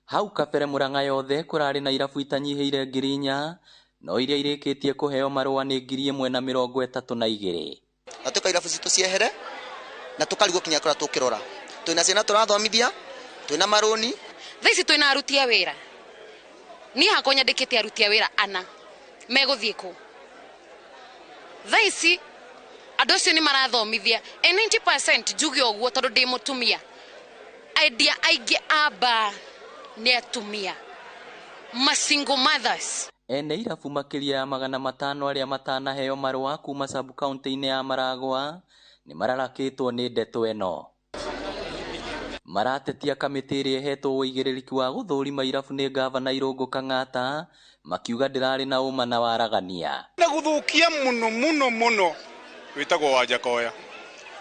Hau kabere Murang'a yothe kũrarĩ na irabu itanyihĩire 4,000, no iria irĩkĩtie kũheo marũa nĩ 1,032. Na tuka irabu citũ ciehere na tukarigwo kinya kũrĩa tũkĩrora. Twĩna ciana tũrathomithia, twĩna marũni. Thaa ici twĩna aruti a wĩra. Niĩ hakwa nyandĩkĩte aruti a wĩra 4 megũthiĩ kũ? Thaa ici andũ acio nĩ marathomithia 90% njuge ũguo tondũ ndĩ mũtumia. Endia aingĩ a bar nĩ atumia, ma single mothers. Ene irabu makĩria ya 500 arĩa matanaheo marũa kuma sub-county-inĩ ya Maragwa nĩ mararakĩtwo nĩ ndeto ĩno. Maratetia kamĩtĩ ĩrĩa ĩhetwo ũigĩrĩrĩki wa gũthũrima irabu nĩ gavana Irũngũ Kang'ata, makiuga ndĩrarĩ na ũma na waragania. Na gũthũkia mũno mũno mũno wĩtagwo Wanjakoya.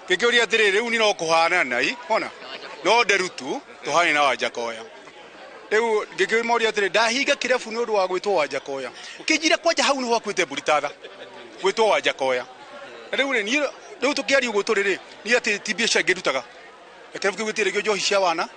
Ngĩkĩũria atĩrĩrĩ, rĩu ni no kũhanana i ona no nderutu tũhane na Wanjakoya. Rĩu ngĩkĩmoria atĩrĩ, ndahinga kĩrabu nĩ ũndũ wa gwĩtwo Wanjakoya. Kĩnjira kwanja hau nĩho hakuĩte mbũri tatha gwĩtwo Wanjakoya. Rĩu rĩ niĩ rĩu tũkĩaria ũguo tũrĩ rĩ, niĩ atĩ ti biacara ngĩrutaga. Kĩrabu kĩu gĩtirĩ kĩo njohi cia wana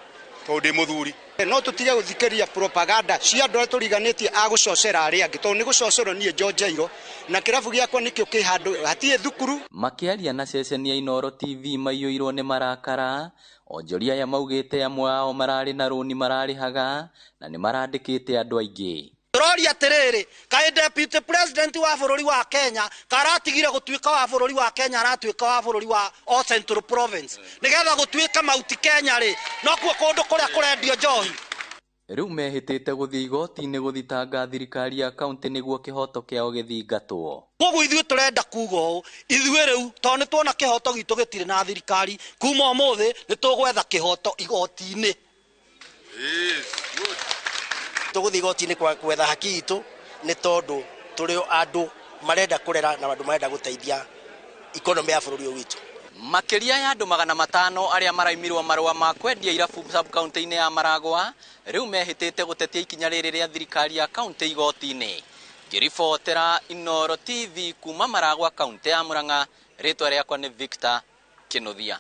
tondũ ndĩ mũthuri. No tũtige gũthikĩrĩria propaganda cia andũ arĩa tũriganĩtie a gũcocera arĩa angĩ, tondũ nĩ gũcocerwo niĩ njonjeirwo na kĩrabu gĩakwa nĩkĩo kĩ handũ hatirĩ thukuru. Makĩaria na ceceni ya Inooro TV maiyũirwo nĩ marakara, onjoria aya maugĩte amwe ao mararĩ na rũni mararĩhaga na nĩ marandĩkĩte andũ aingĩ. Tũroria atĩrĩrĩ, kaĩ deputy president wa bũrũri wa Kenya karatigire gũtuĩka wa bũrũri wa Kenya aratuĩka wa bũrũri wa o Central Province nĩgetha gũtuĩka Mount Kenya rĩ, nokuo kũndũ kũrĩa kũrendio njohi. Rĩu mehĩtĩte gũthiĩ igoti-inĩ gũthitanga thirikari ya kaunti nĩguo kĩhoto kĩao gĩthingatwo. Koguo ithuĩ tũrenda kuga ũũ, ithuĩ rĩu tondũ nĩ tuona kĩhoto gitũ gĩtirĩ na thirikari, kuma ũmũthĩ nĩ tũgwetha kĩhoto igoti-inĩ. Tũgũthiĩ igoti-inĩ gwetha haki itũ nĩ tondũ tũrĩ andũ marenda kũrera na andũ marenda gũteithia ikonomĩ ya bũrũri ũyũ witũ. Makĩria ya andũ 500 arĩa maraimirwo marũa ma kwendia irabu sub-county-inĩ ya Maragwa rĩu mehĩtĩte gũtetia ikinya rĩrĩ rĩa thirikari ya kaunti igoti-inĩ. Ngĩribotera Inooro TV kuma Maragwa kaunti ya Murang'a, rĩtwa rĩakwa nĩ Victor Kinuthia.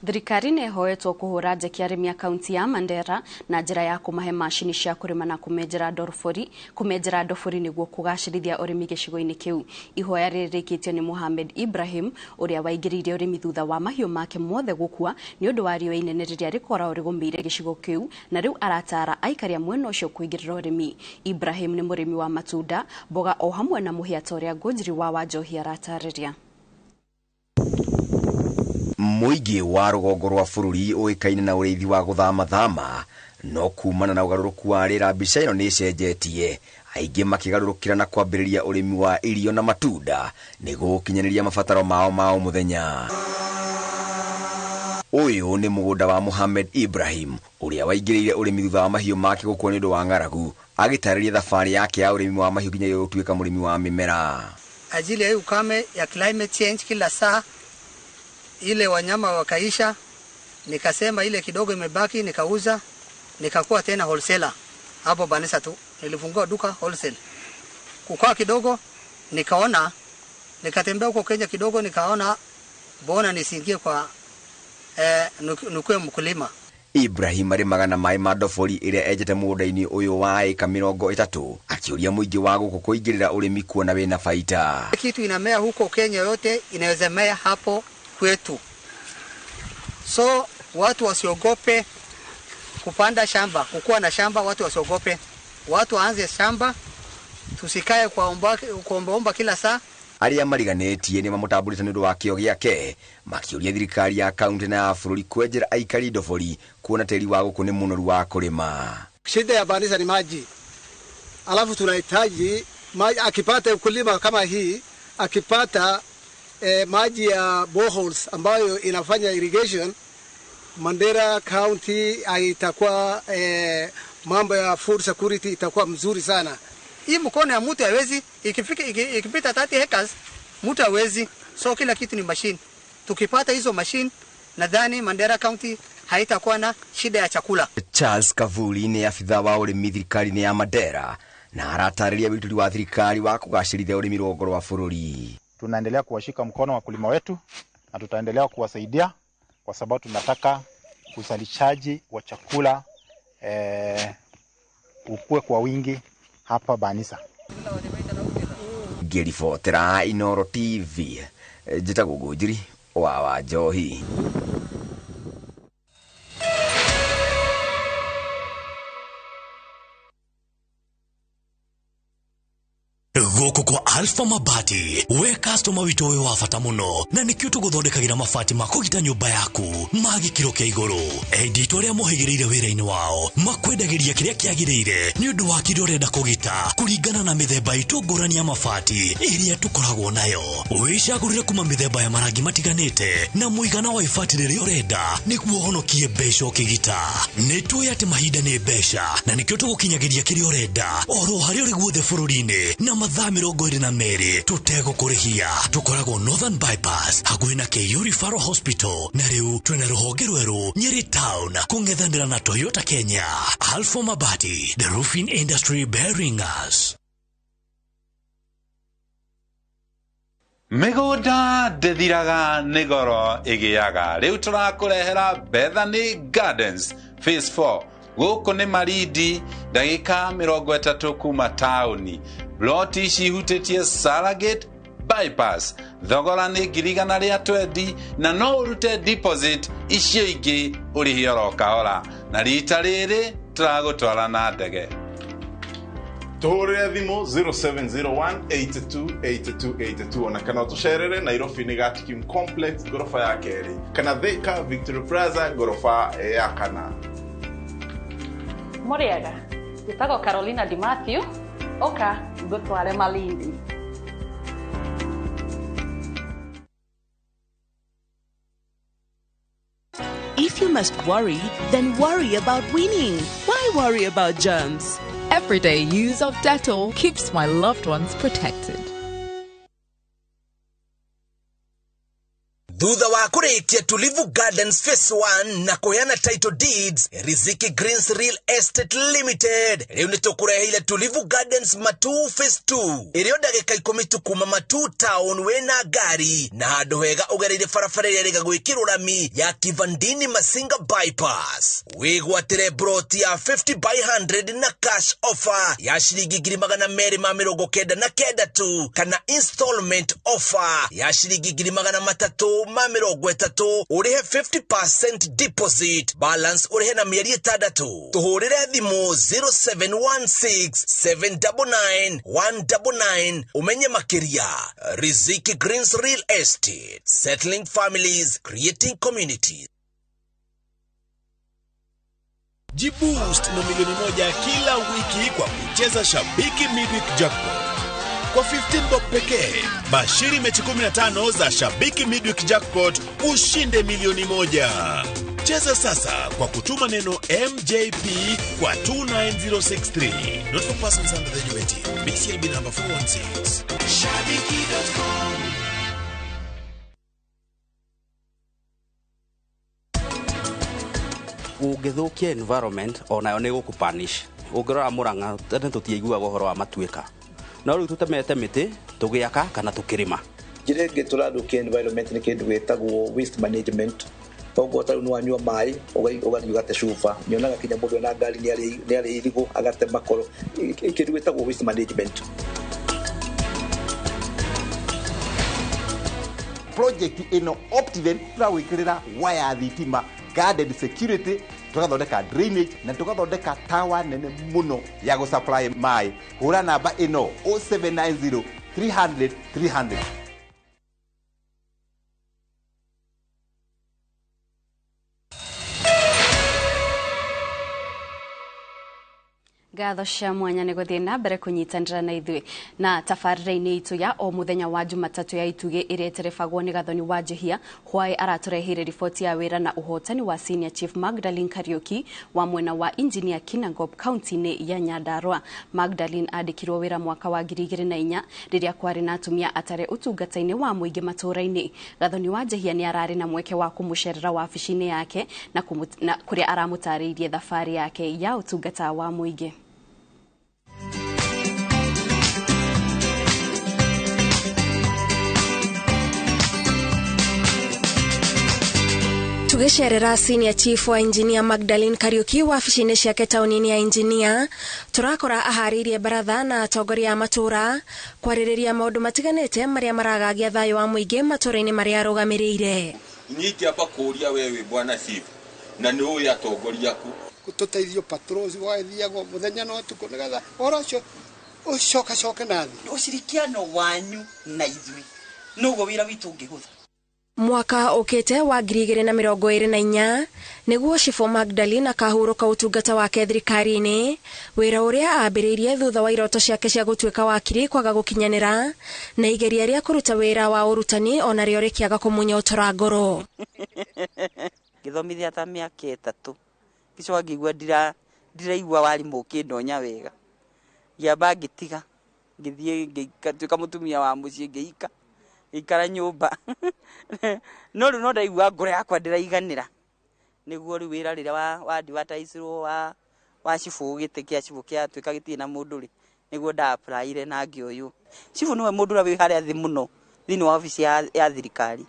Thirikari nĩ ĩhoetwo kũhũra njeki arĩmi a kaunti ya Mandera na njĩra ya kũmahe macini cia kũrĩma na kũmenjera ndobori nĩguo kũgacĩrithia ũrĩmi gĩcigo-inĩ kĩu. Ihoya rĩrĩ rĩkĩtio nĩ Mohamed Ibrahim ũrĩa waingĩrĩire ũrĩmi thutha wa mahiũ make mothe gũkua nĩ ũndũ wa riũa inene rĩrĩa rĩkoragwo rĩgũmĩire gĩcigo kĩu, na rĩu aratara aikari a mwena ũcio kũingĩrĩra ũrĩmi. Ibrahim nĩ mũrĩmi wa matunda, mboga o hamwe na mũhĩa ta ũrĩa Ngũnjiri wa Wanjohi aratarĩria. Mũingĩ wa rũgongo rwa bũrũri ũĩkaine na ũrĩithi wa gũthamathama, no kumana na ũgarũrũku wa rĩera mbica ĩno nĩ ĩcenjetie, aingĩ makĩgarũrũkĩra na kwambĩrĩria ũrĩmi wa irio na matunda nĩguo gũkinyanĩria mabataro mao ma o mũthenya. Ũyũ nĩ mũgũnda wa Mohamed Ibrahim ũrĩa waingĩrĩire ũrĩmi thutha wa mahiũ make gũkua nĩ ũndũ wa ng'aragu, agĩtarĩria thabarĩ yake ya ũrĩmi wa mahiũ nginyagia gũtuĩka mũrĩmi wa mĩmera. Ajili ya ukame ya climate change kila saa ile wanyama wakaisha, nikasema ile kidogo imebaki nikauza, nikakuwa tena wholesaler hapo Banisa tu. Nilifungua duka wholesale. Kukaa kidogo nikaona, nikatembea huko Kenya kidogo nikaona bona nisingie kwa nikuwe mkulima. Ibrahim arĩmaga na maĩ ma ndobori ĩrĩa enjete mũgũnda-inĩ ũyũ wa ĩka 30, akĩũria mũingĩ wa gũkũ kũingĩrĩra ũrĩmi kuona wĩna baita. Kitu inamea huko Kenya yote inaweza mea hapo kwetu, so watu wasiogope kupanda shamba, kukuwa na shamba, watu wasiogope, watu waanze shamba, tusikae kuombaomba kila saa. Arĩa mariganĩtie nĩ mamũtambũrĩte nĩ ũndũ wa kĩo gĩake, makĩũria thirikari ya kaunti na ya bũrũri kwenjera aikari ndobori kuona tĩri wa gũkũ nĩ mũnoru wa kũrĩma. Shida ya Banisa ni maji, alafu tunahitaji maji. Akipata ukulima kama hii, akipata maji ya boreholes ambayo inafanya irrigation, Mandera County itakuwa mambo ya food security itakuwa mzuri sana. Hii mkono ya mtu haiwezi, ikifika ikipita 30 hectares mtu hawezi, so kila kitu ni machine. Tukipata hizo machine, nadhani Mandera County haitakuwa na shida ya chakula. Charles Kavuli nĩ abitha wa ũrĩmi thirikari-inĩ ya Mandera na aratarĩria wĩitũri wa thirikari wa kũgacĩrithia ũrĩmi rũgongo rwa bũrũri. Tunaendelea kuwashika mkono wakulima wetu na tutaendelea kuwasaidia kwa sababu tunataka uzalishaji wa chakula ukue kwa wingi hapa Banisa. Ngĩribotera Inooro TV, njĩtagwo Ngũnjiri wa Wanjohi. Gũkũ kwa Alpha Mabati, we customer witũ ũyũ wa bata mũno, na nĩkĩo tũgũthondekagĩra mabati ma kũgita nyũmba yaku ma gĩkĩro kĩa igũrũ. Endi arĩa mohĩgĩrĩire wĩra-inĩ wao makwendagĩria kĩrĩa kĩagĩrĩire nĩ ũndũ wa kĩrĩa ũrenda kũgita kũringana na mĩthemba itũ ngũrani ya mabati ĩrĩa tũkoragwo nayo. Wĩcagũrĩre kuma mĩthemba ya marangi matiganĩte na mũigana wa ibati rĩrĩa ũrenda nĩguo ũhonokie mbeca ũkĩgita. Nĩ tũĩ atĩ mahinda nĩ mbeca na nĩkĩo tũgũkinyagĩria kĩrĩa ũrenda oro harĩa ũrĩ guothe bũrũri-inĩ na mathaa 22 tũtegũkũrĩhia. Tũkoragwo Northern Bypass hakuhĩ na KU Referral Hospital, na rĩu twĩna rũhonge rwerũ Nyeri Town kũng'ethanĩra na Toyota Kenya. Alpha Mabati, the roofing industry bearing us. Mĩgũnda ndĩthiraga nĩ goro ĩgĩaga. Rĩu tũrakũrehera Bethany Gardens Phase 4. Gũkũ nĩ Marindi, ndagĩka 30 kuma taũni. Ploti ici ihutĩtie Saragate Bypass. Thogora nĩ 120,000 na no ũrute deposit icio ingĩ ũrĩhie oro kahora. Na rita rĩrĩ tũragũtwara na ndege. Tũhũrĩre thimũ 0701 82 82 82 ona kana ũtũcerere Nairobi nĩ Gatikim Complex ngoroba ya kerĩ kana Thika Victory Plaza ngoroba ya kana. Mũrĩega, njĩtagwo Carolina Di Matthew, oka ngũtware Malindi. If you must worry, then worry about winning. Why worry about germs? Everyday use of Dettol keeps my loved ones protected. Thutha wa kũrĩkia Tulivu Gardens Phase 1 na kũheana title deeds, Riziki Greens Real Estate Limited rĩu nĩ tũkũreheire Tulivu Gardens Matuu Phase 2 ĩrĩ o ndagĩka 10 tu kuma Matuu Town wĩna ngari na handũ hega ũgereire barabara ĩrĩa ĩrĩga gwĩkĩrwo rami ya Kivandini Masinga Bypass. Wĩgwatĩre broti ya 50 by 100 na cash offer ya ciringi 299,000 tu kana installment offer ya ciringi 330,000 ũrĩhe 50% deposit, balance ũrĩhe na mĩeri 6. Tũhũrĩre thimũ 0716 799 199 ũmenye makĩria. Riziki Greens Real Estate, settling families, creating communities. Jiboost na 1,000,000 kila wiki kwa kucheza Shabiki Midweek Jackpot. Kwa 15 bob pekee, bashiri mechi 15 za Shabiki Midweek Jackpot ushinde 1,000,000. Cheza sasa kwa kutuma neno MJP kwa 29063. Not for persons under the age of 18. BCLB number 416. Shabiki.com. Ũngĩthũkia environment onayo nĩ gũkũpanish. Ũngĩrora Murang'a tene tũtiaiguaga ũhoro wa matuĩka, no rĩu tũtemete mĩtĩ tũgĩaka kana tũkĩrĩma. Njĩra ĩngĩ tũrathũkia environment nĩ kĩndũ gĩtagwo waste management. Toguo ta rĩu nĩ wanyua maĩ ũgathiĩ ũgate cuba. Nyonaga kinya mũndũ ena ngari nĩ arĩ irigũ agate makoro. Kĩndũ gĩtagwo waste management. Project ĩno Optiven tũragwĩkĩrĩra waya thitima, guarded security, tũgathondeka drainage na tũgathondeka tower nene mũno ya gũsupply maĩ. Hũra namba ĩno 0790 300 300. Ngatho cia mwanya nĩ gũthiĩ na mbere kũnyitanĩra na ithuĩ na tabarĩra-inĩ itũ ya o mũthenya wa Jumatatũ ya Itugĩ ĩrĩa ĩterebagwo nĩ Gathoni wa Njihia. Hwaĩ aratũreheire riboti ya wĩra na ũhotani wa Senior Chief Magdalene Kariuki wa mwena wa Engineer Kinangop kaunti-inĩ ya Nyandarua. Magdalene andĩkirwo wĩra mwaka wa 2004 rĩrĩa kwarĩ na atumia atare ũtungata-inĩ wa mũingĩ matũũra-inĩ. Gathoni wa Njihia nĩ ararĩ na mweke wa kũmũcerera wabici-inĩ yake na kũrĩa aramũtarĩirie thabarĩ yake ya ũtungata wa mũingĩ. Tugicerera Senior Chief wa Engineer Magdalene Kariuki wabici-inĩ ciake taũni-inĩ ya Engineer, tũrakora aharĩirie baratha na atongoria a matũũra kwarĩrĩria maũndũ matiganĩte marĩa maragagia thayũ wa mũingĩ matũũra-inĩ marĩa arũgamĩrĩire. Niĩ ingĩamba kũũria we wĩ bwana chief na nĩ ũĩ atongoria aku tũteithio patrols gwathiagwo mũthenya na ũtukũ nĩgetha ũhoro ũcio ũcokacoke na thĩ. Ũcirikiano wanyu na ithuĩ noguo wĩra witũ ũngĩhũtha. Mwaka ũkĩte wa 2024 nĩguo Chief Magdalene akahurũka ũtungata wake thirikari-inĩ, wĩra ũrĩa ambĩrĩirie thutha wa iroto ciake cia gũtuĩka wakiri kwaga gũkinyanĩra na igeria rĩa kũruta wĩra wa ũrutani onarĩo rĩkĩaga kũmũnyotora ngoro. Ngĩthomithia ta mĩaka 3 ngĩcoka ngĩigua ndiraigua warimũ ũkĩndonya wega, ngĩamba ngĩtiga ngĩthiĩ ngĩtuĩka mũtumia wa mũciĩ ngĩika ikara nyũmba. No rĩu no ndaigua ngoro yakwa ndĩraiganĩra nĩguo rĩu wĩra rĩrĩa wa advertise-irwo wa cibũ gĩtĩ kĩa cibũ kĩatuĩka gĩtirĩ na mũndũ rĩ, nĩguo nda apply-ire na ngĩoywo. Cibũ nĩwe mũndũ ũrĩa wĩ harĩa thĩ mũno thĩinĩ wa obici ya thirikari,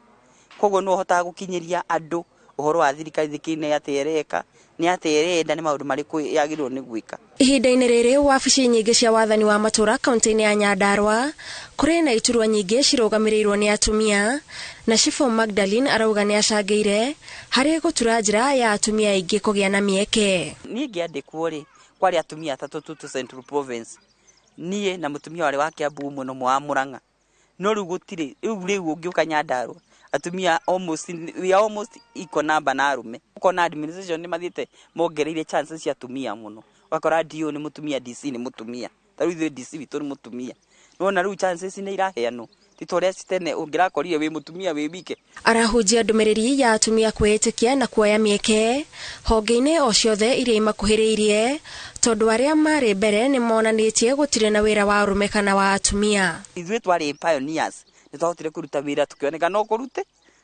koguo nĩwe ũhotaga gũkinyĩria andũ ũhoro wa thirikari thikĩ nĩ atĩa ĩreka, nĩ atĩa ĩrenda, nĩ maũndũ marĩkũ yagĩrĩirwo nĩ gwĩka. Ihinda-inĩ rĩrĩ wabici nyingĩ cia wathani wa matũũra kaunti-inĩ ya Nyandarua kũrĩ na iturwa nyingĩ cirũgamĩrĩirwo nĩ atumia, na Chief Magdalene arauga nĩ acangĩire harĩ gũtura njĩra ya atumia aingĩ kũgĩa na mĩeke. Niĩ ngĩandĩkwo rĩ, kwarĩ atumia atatũ tu Central Province, niĩ na mũtumia warĩ wa Kiambu ũmwe na ũmwe wa Murang'a. No rĩu gũtirĩ, rĩu ũngĩũka Nyandarua atumia almost, we are almost equal number na arũme. Ũkona administration nĩ mathiĩte mongereire chances cia atumia mũno, ũgakora DO nĩ mũtumia, DC nĩ mũtumia, ta rĩu ithuĩ DC witũ nĩ mũtumia. Nĩwona rĩu chances nĩ iraheanwo, ti ta ũrĩa tene ũngĩrakorire wĩ mũtumia wĩ wike. Arahunjia ndũmĩrĩri ya atumia kwĩĩtĩkia na kuoya mĩeke honge-inĩ o ciothe iria imakuhĩrĩirie, tondũ arĩa marĩ mbere nĩ monanĩtie gũtirĩ na wĩra wa arũme kana wa atumia. Ithuĩ twarĩ pioneers, nĩ twahotire kũruta wĩra tũkĩoneka no kũrute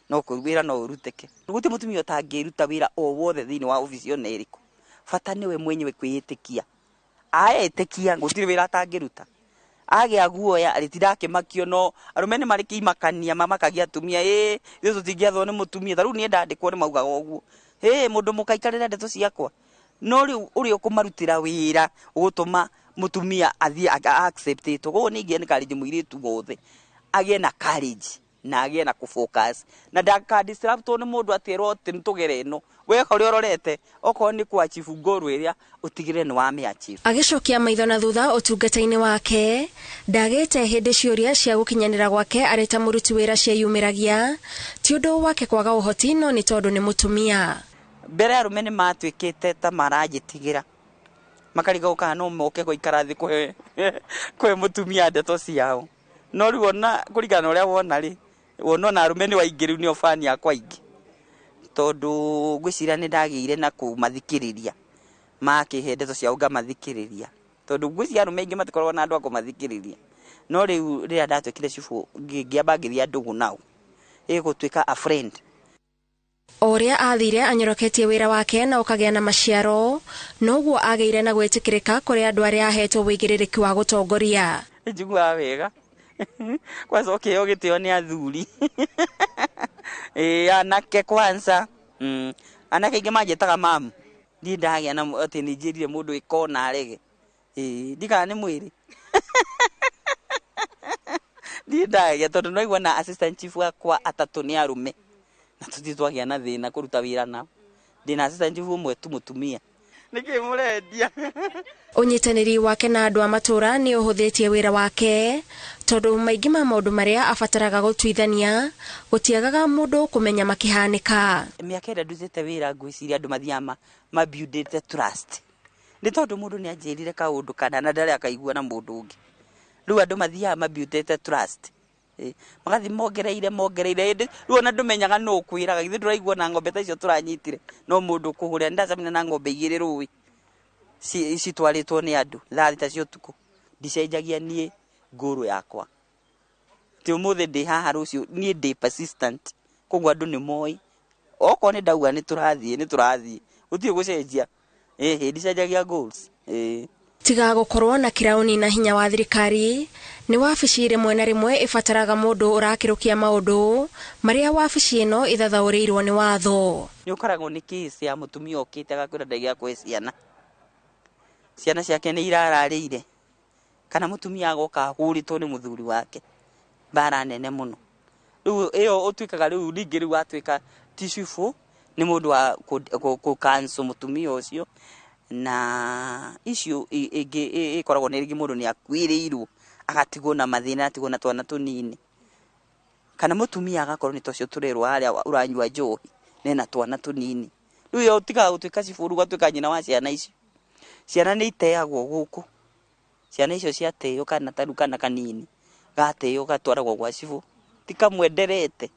no wĩra no ũrutĩke. Gũtirĩ mũtumia ũtangĩruta wĩra o wothe thĩinĩ wa obici ona ĩrĩkũ, bata nĩwe mwenyewe kwĩĩtĩkia. Aetĩkia gũtirĩ wĩra atangĩruta, agĩa guoya rĩtirakĩmakio, no arũme nĩ marĩ kĩimakania mamakagia atumia, ĩ ithuĩ tũtingĩathwo nĩ mũtumia. Ta rĩu niĩ ndandĩkwo nĩ maugaga ũguo, ĩ mũndũ mũkaikarĩra ndeto ciakwa. No rĩu ũrĩa ũkũmarutĩra wĩra ũgũtũma mũtumia athiĩ accept-ĩtwo. Koguo niĩ ingĩ encourage mũirĩtu wothe agĩe na courage na agĩe na kũfocus na ndaka disrupt-wo nĩ mũndũ atĩrwo atĩ nĩtũgere ĩno, we ũrĩa ũrorete okorwo nĩ kũ achieve goal ĩrĩa ũtigĩrĩre nĩ wamĩ achieve. Agĩcokia maitho na thutha ũtungata-inĩ wake, ndagĩte hĩndĩ ciũria cia gũkinyanĩra gwake arĩ ta mũruti wĩra cieyumĩragia, ti ũndũ wake kwaga ũhoti no nĩ tondũ nĩ mũtumia. Mbere arũme nĩ matuĩkĩte ta maranjĩtigĩra, makarigagwo kana no moke gũikara thĩ kũhe mũtumia ndeto ciao. No rĩu ona kũringana na ũrĩa wona rĩ, wona ona arũme nĩ waingĩ rĩu nĩo bani yakwa aingĩ, tondũ ngwĩciria nĩ ndagĩire na kũmathikĩrĩria, makĩhe ndeto ciao ngamathikĩrĩria, tondũ ngwĩciria arũme aingĩ matikoragwo na andũ a kũmathikĩrĩria. No rĩu rĩrĩa ndatuĩkire cibũ ngĩamba ngĩthiĩ ndũgũ nao, ĩgũtuĩka a friend. O ũrĩa athire anyoroketie wĩra wake na ũkagĩa na maciaro, noguo agĩire na gwĩtĩkĩrĩka kũrĩ andũ arĩa ahetwo wĩigĩrĩrĩki wa gũtongoria. Njiguaga wega kwanza ũkĩheo gĩtĩo nĩ athuri, ĩ anake kwanza Anake aingĩ manjĩtaga mamu. Niĩ ndagĩa na atĩ nĩ njĩrire mũndũ ĩkona arege. Ĩĩ, ndikana nĩ mwĩrĩ. Niĩ ndagĩa tondũ no na assistant chief wakwa atatũ nĩ arũme. Na tũtirĩ twagĩa na thĩna kũruta wĩra nao. Ndĩna assistant chief ũmwe tu mũtumia. Nĩkĩ mũrendia? Ũnyitanĩri wake na andũ a matũra nĩ ũhũthĩtie wĩra wake tondũ maingĩ ma maũndũ marĩa abataraga gũtuithania gũtiagaga mũndũ kũmenya makĩhanĩka. Mĩaka ĩrĩa ndutĩte wĩra ngwĩciria andũ mathiaga mabuildĩte trust. Nĩ tondũ mũndũ nĩ anjĩrire kaũndũ kana na ndarĩ akaigua na mũndũ ũngĩ. Rĩu andũ mathiaga mabuildĩte trust. Magathiĩ mongereire ĩndĩ rĩu ona ndũmenyaga nũ ũkwĩraga, githĩ ndũraigua na ng'ombe ta icio tũranyitire no mũndũ ũkũhũrĩra. Nĩ ndacemania na ng'ombe igĩrĩ rũĩ citwarĩtwo nĩ andũ thaa thita cia ũtukũ. Ndicenjagia niĩ ngũrũ yakwa. Ti ũmũthĩ ndĩ haha rũciũ, niĩ ndĩ persistent. Koguo andũ nĩ moĩ. Okorwo nĩ ndauga nĩ tũrathiĩ, nĩ tũrathiĩ. Gũtirĩ gũcenjia. Ĩhĩ, ndicenjagia goals. Ĩĩ. Tiga gũkorwo na kirauni na hinya wa thirikari nĩ wabici rĩmwe na rĩmwe ĩbataraga mũndũ ũrakĩrũkia maũndũ marĩa wabici ĩno ĩthathaũrĩirwo nĩ watho. Nĩ ũkoragwo nĩ case ya mũtumia ũkĩte agakwĩra ndagĩa kũhe ciana. Ciana ciake nĩ irararĩire. Kana mũtumia agoka ahũrĩtwo nĩ mũthuri wake. Mbara nene mũno. Rĩu ĩyo ũtuĩkaga rĩu ningĩ rĩu watuĩka ti cibũ nĩ mũndũ wa kũ-cancel mũtumia ũcio. Na icio ĩngĩ ĩkoragwo nĩ rĩngĩ mũndũ nĩ akuĩrĩirwo agatigwo na mathĩna, atigwo na twana tũnini. Kana mũtumia agakorwo nĩ tocio tũrerwo harĩa ũranyua njohi nena twana tũnini. Rĩu ĩyo ũtigaga gũtuĩka cibũ rĩu ũgatuĩka nyina wa ciana icio. Ciana nĩ iteagwo gũkũ. Ciana icio ciateo kana ta rĩu kana kanini gateo gatwaragwo gwa cibũ. Ti kamwenderete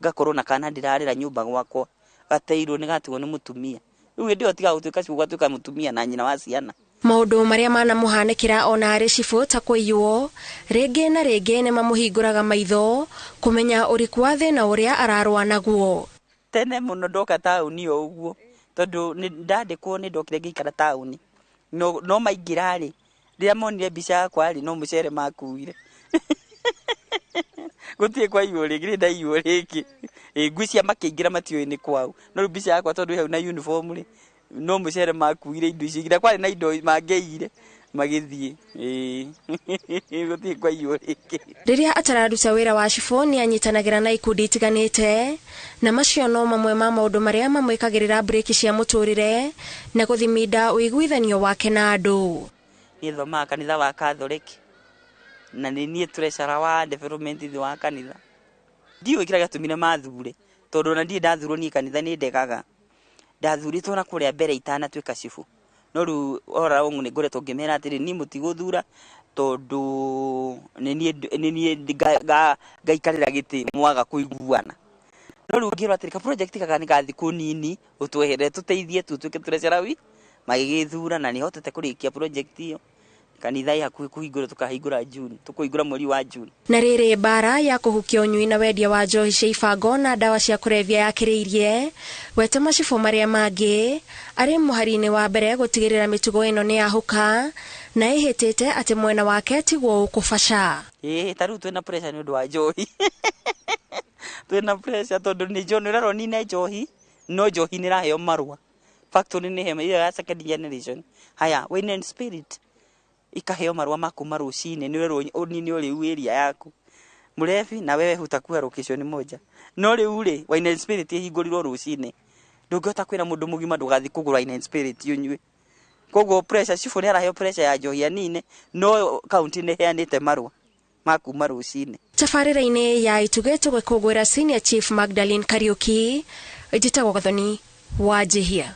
gakorwo na kana ndirarĩra nyũmba gwakwa gateirwo nĩ gatigwo nĩ mũtumia. Rĩu hĩndĩ ĩyo tiga gũtuĩka cibũ ũgatuĩka mũtumia na nyina wa ciana. Maũndũ marĩa manamũhanĩkĩra ona arĩ cibũ ta kũiywo rĩngĩ na rĩngĩ nĩ mamũhingũraga maitho kũmenya ũriku wa thĩna ũrĩa ararũa naguo. Tene mũno ndoka taũni o ũguo tondũ ndandĩkwo nĩ ndokire ngĩikara taũni. No maingĩra rĩ, rĩrĩa monire mbica yakwa rĩ, no mũcere makuire. Gũtirĩ kwaiywo rĩngĩ, nĩ ndaiywo rĩngĩ. Ngwĩciria makĩingĩra matiũĩ nĩ kwao. No rĩu mbica yakwa tondũ ĩ hau na uniform rĩ, no mũcere makuire indo icio. Nginya kwarĩ na indo mangĩiyire magĩthiĩ. Gũtirĩ kwaiywo rĩngĩ. Rĩrĩa atararuta wĩra wa cibũ nĩ anyitanagĩra na ikundi itiganĩte na macio no mamwe ma maũndũ marĩa mamwĩkagĩrĩra breki cia mũtũrĩre na gũthiminda ũiguithanio wake na andũ. Niĩ thomaga kanitha wa Catholic na nĩ niĩ treasurer wa development thĩ wa kanitha. Ndiũĩ kĩrĩa gĩatũmire mathure tondũ ona ndirĩ ndathurwo niĩ kanitha nĩ ndegaga. Ndathurĩtwo na kũrĩa mbere itanatuĩka cibũ. No rĩu all along nĩ ngoretwo ngĩmera atĩrĩ niĩ mũtigũthura tondũ nĩ niĩ ngaikarĩra gĩtĩ mwaga kũiguana. No rĩu ngĩrwo atĩrĩ ka project gaka nĩ ga thikũ nini ũtweherere tũteithie tu tuĩke treasurer wi magĩgĩthura na nĩ hotete kũrĩkia project ĩyo. Kanitha ĩ hakuhĩ kũhingũra, tũkahingũra June, tũkũhingũra mweri wa June. Na rĩrĩ mbara ya kũhukia ũnyui na wendia wa njohi cia ibango na ndawa cia kũrebia yakĩrĩirie wete macibũ marĩa mangĩ arĩ mũhari-inĩ wa mbere gũtigĩrĩra mĩtugo ĩno nĩ yahũka na ĩhĩtĩte atĩ mwena wake tiguo ũkũbaca. Ĩĩ ta rĩu twĩna pressure nĩ ũndũ wa njohi. Twĩna pressure tondũ nĩ njohi, nĩ ũrerwo nine njohi, no njohi nĩ ĩraheo marũa. Factory nĩ hema ĩyo ya second generation. Haya, wine and spirit ikaheo marũa ma kuma rũcinĩ nĩ ũrerwo ũnine ũrĩu area yaku. Mũrebi na wewe hutakuwa location moja. No rĩu rĩ, wine and spirit ĩhingũrirwo rũcinĩ. Ndũngĩhota kwĩra mũndũ mũgima ndũgathiĩ kũgũra wine and spirit ũnyue. Koguo pressure, cibũ nĩ araheo pressure ya njohi anine, no county nĩ ĩheanĩte marũa ma kuma rũcinĩ. Tabarĩra-inĩ ya Itugĩ tũgĩkũngũĩra Senior Chief Magdalene Kariuki, njĩtagwo Gathoni wa Njihia.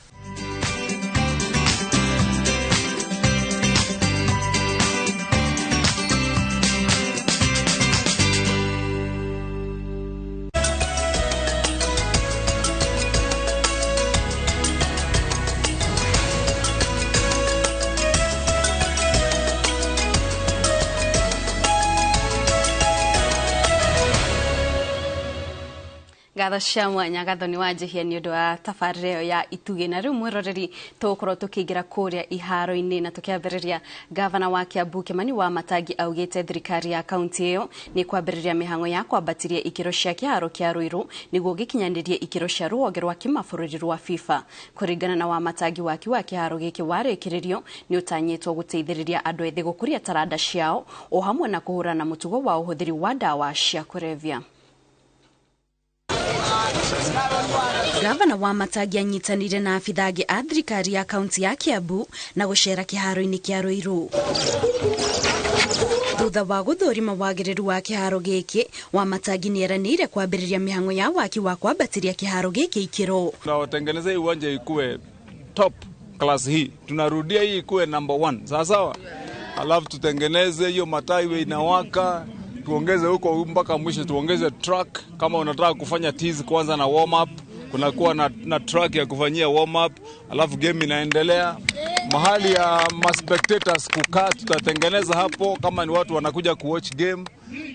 Ngatho cia mwanya Gathoni wa Njihia nĩ ũndũ wa tabarĩra ĩyo ya itugĩ. Na rĩu mwĩroreri, tũgũkorwo tũkĩingĩra kũrĩa iharo-inĩ na tũkĩambĩrĩria gavana wa Kiambu Kimani wa Matangi augĩte thirikari ya kaunti ĩyo nĩ kwambĩrĩria mĩhang'o ya kwambatiria ikĩro cia kĩharo kĩa Ruiru nĩguo gĩkinyanĩrie ikĩro cia rũhonge rwa kĩmabũrũri rwa FIFA. Kũringana na Wamatangi, waki wa kĩharo gĩkĩ warĩkĩrĩrio nĩ ũtanyĩtwo gũteithĩrĩria andũ ethĩ gũkũria taranda ciao o hamwe na kũhũrana na mũtugo wa ũhũthĩri wa ndawa cia kũrebia. Gavana wa Matangi anyitanire na abithaa angĩ a thirikari ya kaunti ya Kiambu na gũcera kĩharo-inĩ kĩa Ruiru. Thutha wa gũthũrima wagĩrĩru wa kĩharo gĩkĩ, Wamatangi nĩeranĩire kwambĩrĩria mĩhang'o ya waki wa kwambatĩria kĩharo gĩkĩ ikĩro. Tunawatengeneza hii uwanja ikuwe top class, hii tunarudia hii ikuwe number one, sawa sawa, alafu tutengeneze hiyo mataa iwe inawaka, tuongeze huko mpaka mwisho, tuongeze track. Kama unataka kufanya tizi kwanza na warm up, kunakuwa na track ya kufanyia warm up, alafu game inaendelea. Mahali ya ma spectators kukaa tutatengeneza hapo, kama ni watu wanakuja kuwatch game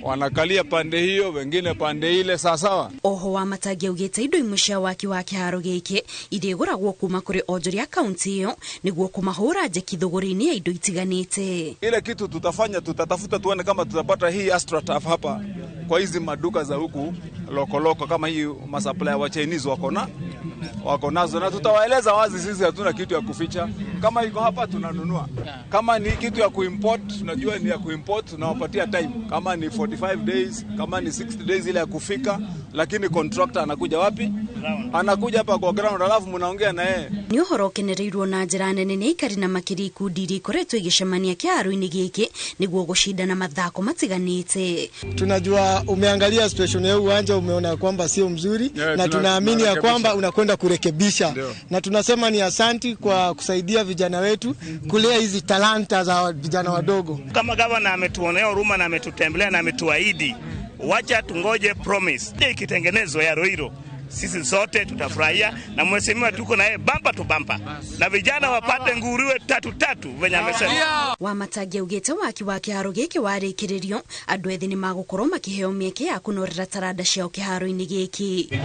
wanakalia pande hiyo, wengine pande ile, sawa sawa. Oho Wamatangi augĩte indo imwe cia waki wa kĩharo gĩkĩ irĩgũragwo kuma kũrĩ onjoria kaunti ĩyo nĩguo kũmahũra njeki thũgũrĩ-inĩ ya indo itiganĩte. Ile kitu tutafanya, tutatafuta tuone kama tutapata hii AstroTurf hapa kwa hizi maduka za huku local, kama hii masupplier wa Chinese wako nazo, na tutawaeleza wazi, sisi hatuna kitu ya kuficha. Kama iko hapa tunanunua, kama ni kitu ya kuimport tunajua ni ya kuimport, tunawapatia time, kama ni 45 days, kama ni 60 days ile ya kufika, lakini contractor anakuja wapi? Anakuja hapa kwa ground, alafu mnaongea na yeye. Nĩ ũhoro ũkenereirwo na njĩra nene nĩ aikari na makĩria ikundi iria ikoretwo igĩcemania kĩharo-inĩ gĩkĩ nĩguo gũcindana mathako matiganĩte. Tunajua umeangalia situation ya uwanja, umeona kwamba sio mzuri, na tunaamini ya kwamba unakwenda kurekebisha. Deo. Na tunasema ni asanti kwa kusaidia vijana wetu kulea hizi talanta za vijana wadogo. Kama gavana ametuonea huruma na ametutembelea na ametuahidi, wacha tungoje promise ikitengenezwa ya Ruiru, sisi sote tutafurahia, na mheshimiwa tuko na yeye bampa tu bampa, na vijana wapate nguruwe tatu tatu venye amesema. Wamatangi augĩte waki wa kĩharo gĩkĩ warĩkĩrĩrio andũ ethĩ nĩ magũkorwo makĩheo mĩeke ya kũnorera taranda ciao kĩharo-inĩ gĩkĩ.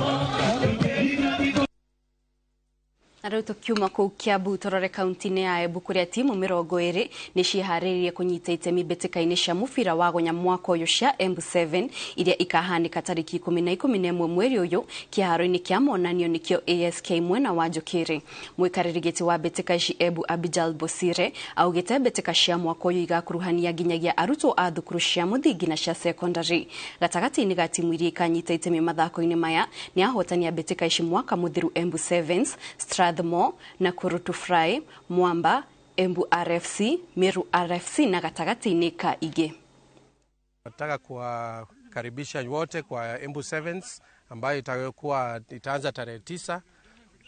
Na rĩu tũkiuma kũu Kiambu tũrore kaunti-inĩ ya Embu kũrĩa timu 20 nĩ ciĩharĩrĩirie kũnyita itemi mbĩtĩka-inĩ cia mũbira wa gonya mwaka ũyũ cia Embu 7 iria ikahanĩka tarĩki 10 na 11 mweri ũyũ kĩharo-inĩ kĩa monanio nĩkĩo ASK mwena wa Njũkĩrĩ. Mũikarĩri gĩtĩ wa mbĩtĩka ici Embu Abijal Bosire augĩte mbĩtĩka cia mwaka ũyũ igakuruhania nginyagia arutwo a thukuru cia mũthingi na cia secondary. Gatagatĩ-inĩ ga timu iria ikanyita itemi mathako-inĩ maya nĩ ahotani a mbĩtĩka ici mwaka mũthiru Embu 7s, Strathmore, Nakuru to Fry, Mwamba, Embu RFC, Meru RFC na gatagatĩ-inĩ ka ingĩ. Nataka kuwakaribisha wote kwa Embu Sevens ambayo itakuwa itaanza tarehe 9,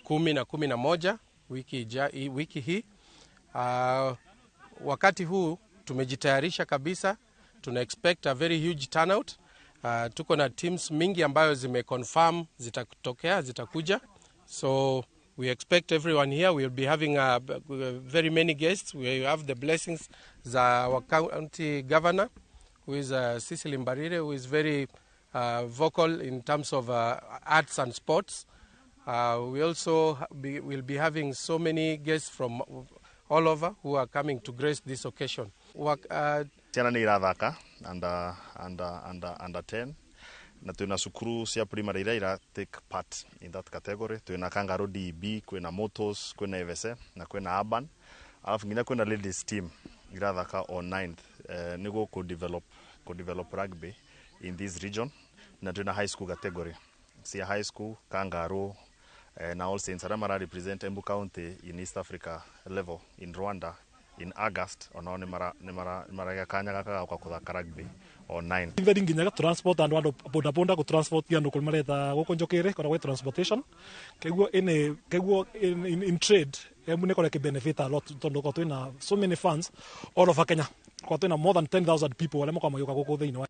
10 na 11 wiki hii. Wakati huu tumejitayarisha kabisa, tuna expect a very huge turnout. Tuko na teams mingi ambayo zimeconfirm zitatokea, zitakuja. So we expect everyone here. We will be having very many guests. We have the blessings za our county governor, who is Cecily Mbarire, who is very vocal in terms of arts and sports. We also will be having so many guests from all over who are coming to grace this occasion. Ciana nĩ irathaka under 10 na twina cukuru cia primary iria ira take part in that category. Twina Kangaroo DB, kwina Motos, kwina Evese na kwina Urban, alafu nginya kwina ladies team irathaka on 9th niguo ku develop rugby in this region, na twina high school category cia high school Kangaroo na All Saints aria mara represent Embu County in East Africa level in Rwanda in August, onao nĩ maragia kanya gaka ga gũka kũthaka rugby on 9. Very nginyaga transport andu andu boda boda ku transport andu kuri maretha guku Njũkĩrĩ kora gwĩ transportation keguo in keguo in trade Embu nĩ kora ki benefit a lot tondu ko twina so many fans all over Kenya, kwa twina more than 10,000 people aria makoragwo magĩũka gũkũ thĩinĩ wa.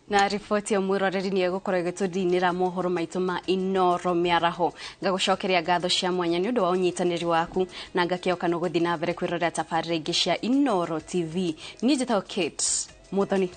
Na riboti ya mwiroreri ni ĩgũkorwo ĩgĩtũthinĩra mohoro maitũ ma Inoro mĩaraho. Ngagũcokeria ngatho cia mwanya nĩ ũndũ wa ũnyitanĩri waku na ngakĩoka nĩ ũgũthiĩ na mbere kwĩrorera tabarĩra ingĩ cia Inoro TV. Niĩ njĩtagwo Kate Muthoni.